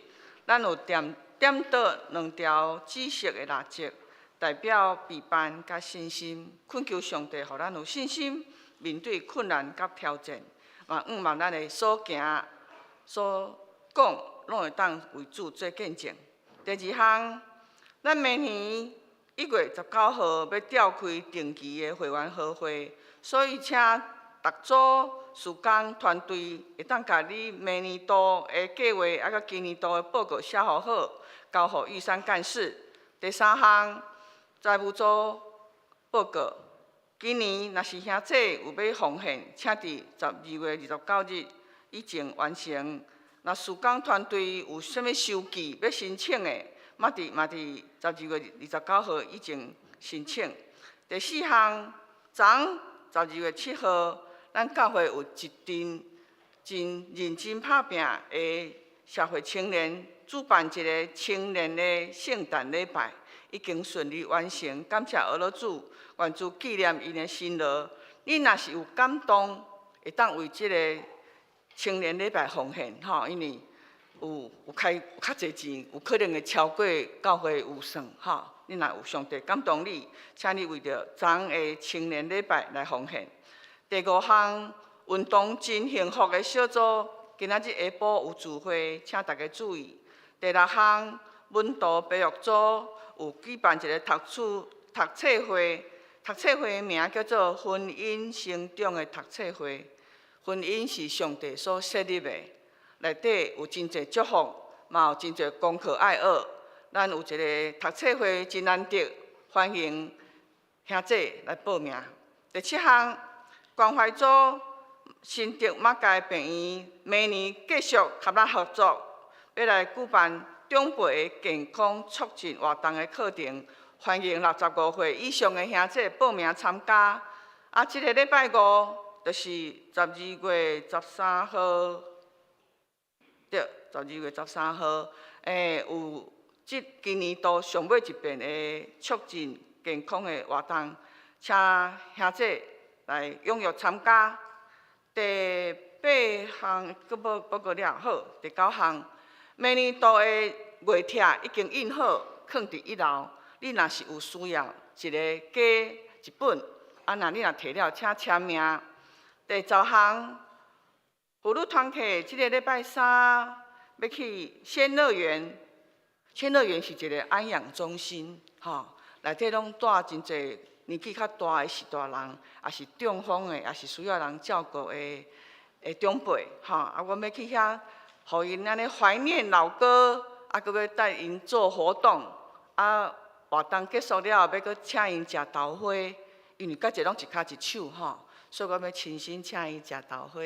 咱有點點著兩條紫色的蠟燭，代表備辦佮信心，懇求上帝予咱有信心面對困難佮挑戰，嘛向望咱的所行所講，攏會當為主做見證。第二項，咱明年1月19號欲召開定期的會員和會，所以請逐組事工團隊會當共你明年度的計劃，抑閣今年度的報告寫予好，交予玉山幹事。第三項，財務組報告，今年若是兄弟有欲奉獻，請佇12月29日以前完成。若事工團隊有啥物收據欲申請的，嘛佇12月29號以前申請。第四項，昨12月7號，咱教會有一陣真認真拍拚的社會青年主辦一个青年的聖誕禮拜，已經順利完成。感謝阿老主，願主紀念𪜶的辛勞。你若是有感動，會當為這个青年禮拜奉獻，吼，因為有開有較濟錢，有可能會超過教會預算，吼。你若有上帝感動你，請你為著昨的青年禮拜來奉獻。第五項，運動真幸福的小組，今仔日下晡有聚會，請大家注意。第六項，門徒培育組有舉辦一个讀冊會，讀冊會的名叫做婚姻成長的讀冊會。婚姻是上帝所設立的，內底有真濟祝福，嘛有真濟功課愛學。咱有一个讀冊會真難得，歡迎兄弟來報名。第七項，關懷組新竹馬偕病院明年繼續佮咱合作，欲來舉辦長輩的健康促進活動的課程，歡迎65歲以上的兄弟報名參加。啊，這个禮拜五就是12月13號，對，12月13號，有這今年度上尾一遍的促進健康的活動，請兄弟來踴躍參加。第八項閣報告了，好，第九項，明年度的月帖已經印好，囥佇一樓。你若是有需要，一个加一本，啊，若你若提了，請簽名。第十項，婦女團契這个禮拜三欲去仙樂園，仙樂園是一个安養中心，吼，內底攏蹛真濟年紀較大的序大人，也是中風的，也是需要人照顧的長輩，吼，啊，阮欲去遐，予𪜶按呢懷念老哥，啊，閣欲帶𪜶做活動，啊，活動結束了後，欲閣請𪜶食豆花，因為較濟攏一跤一手，吼，所以阮欲親身請𪜶食豆花，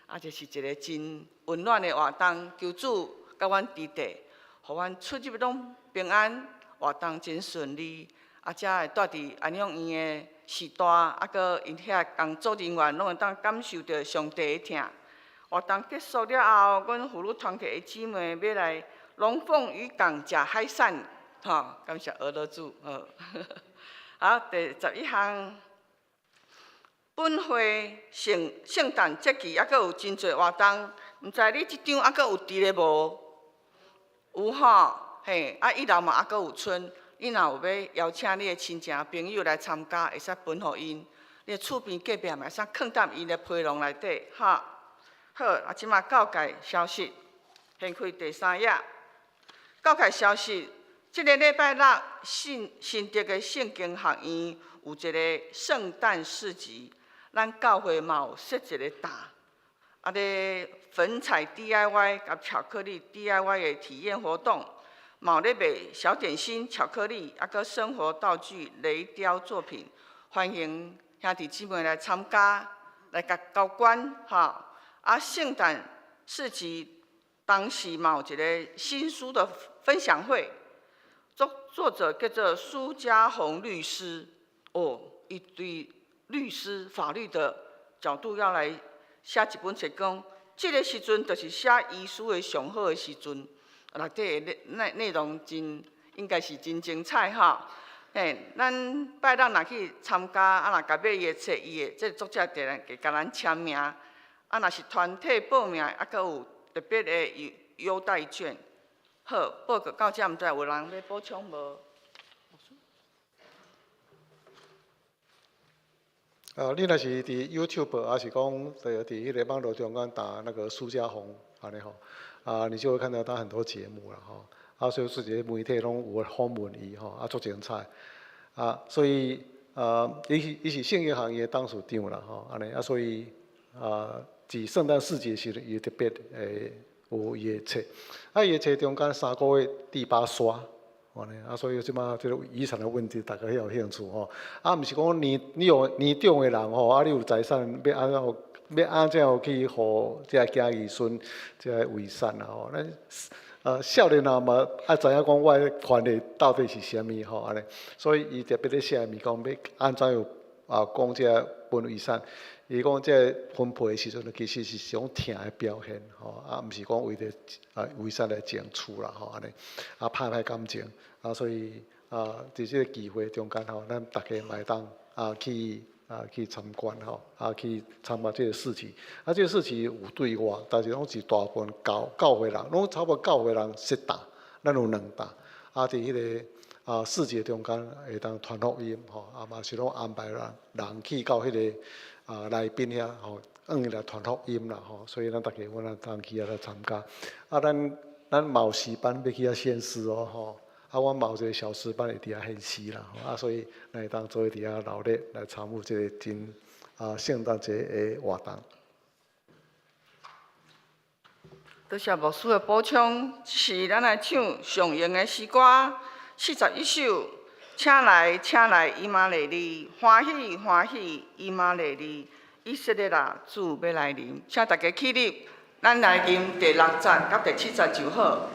啊，這是一个真溫暖的活動，求主佮阮佇底，予阮出入攏平安，活動真順利，啊，才會蹛佇安養院的序大，啊，閣𪜶遐工作人員攏會當感受著上帝的疼。活動結束了後，阮婦女團契的姊妹欲來龍鳳漁港食海產，吼，感謝阿老主，好。好，第11項，本會聖誕節期猶閣有真濟活動，毋知你這張猶閣有佇咧無？有吼，嘿，啊，一樓嘛猶閣有賰。你若有欲邀請你的親情朋友來參加，會使分予𪜶。你的厝邊隔壁嘛會使囥踮𪜶的皮囊內底，哈。好，啊，這馬告解消息，掀開第三頁。告解消息，這个禮拜六，新竹的聖經學院有一个聖誕市集，咱教會嘛有設一个擔，啊，咧粉彩 DIY 佮巧克力 DIY 的體驗活動，嘛有咧賣小點心、巧克力，啊，閣生活道具、雷雕作品，歡迎兄弟姊妹來參加，來共交關吼。啊，聖誕市集當時嘛有一個新書的分享會，作者叫做蘇家宏律師，哦，伊對律師法律的角度要來寫一本冊，講這個時陣就是寫遺書的上好的時陣，內底的內容真應該是真精彩吼。嘿，咱拜六若去參加，啊若共買伊的冊，伊會這個作者會來共咱簽名。啊，若是團體報名，啊，閣有特別的優待券。好，報告到這，毋知有人欲補充無？啊，你若是佇 YouTube，抑是講佇彼个網路中間打那個蘇家宏，按呢吼，啊，你就會看到他很多節目啦吼。啊，所以這個媒體攏有訪問伊吼，啊，足精彩。啊，所以啊，伊是信義行業董事長啦吼，按呢啊，所以啊，佇聖誕市集時陣，伊特別會有伊的冊，啊，伊的冊中間三個月第八刷。按呢，啊，所以這擺這個遺產的問題，大家較有興趣吼。啊，毋是講你有年長的人吼，啊，你有財產欲按怎欲按怎去予這个子兒孫這个遺產啊吼。咱少年人嘛愛知影講我的權利到底是啥物吼按呢。所以伊特別咧寫物講欲按怎樣啊講這个分遺產。伊講這个分配的時陣，其實是一種疼的表現吼，啊，毋是講為著啊遺產來爭取啦吼按呢，啊拍歹感情啊，所以啊，佇這个機會中間吼，咱逐家嘛會當啊去啊去參觀吼，啊去參加這个市集。啊，這个市集有對外，但是攏是大部分教會人，攏差不多教會人設檔，咱有兩檔。啊，佇彼个啊市集中間會當傳福音吼，啊嘛是攏安排人去到彼个啊來賓遐吼，囥伊來傳福音啦吼，所以咱逐家阮也當去遐來參加。啊，咱嘛有詩班欲去遐獻詩哦吼，啊，阮嘛有一個小詩班會佇遐獻詩啦吼，啊，所以咱會當做伙佇遐鬧熱來參與這個真啊聖誕節的活動。多謝牧師的補充，是咱來唱常用的詩歌41首，請來，請來，以馬內利，歡喜歡喜，以馬內利，以色列啊，主欲來臨，請大家起立，咱來吟第六節佮第七節就好。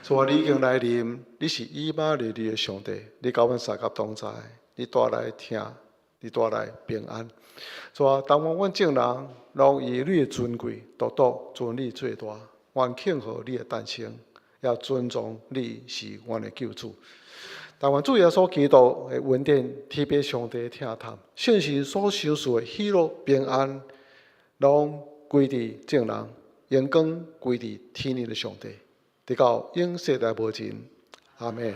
主啊，你已經來臨，你是以馬內利的上帝，你佮阮相佮同在，你帶來疼，你帶來平安。主啊，但願阮眾人攏以你的尊貴，獨獨尊你最大，願慶賀你的誕生，也尊崇你是阮的救主。但願主耶穌基督的恩典，天父上帝的疼疼，聖神所賞賜的喜樂平安，攏歸佇眾人，榮光歸佇天父的上帝。直到永世代無盡，阿們。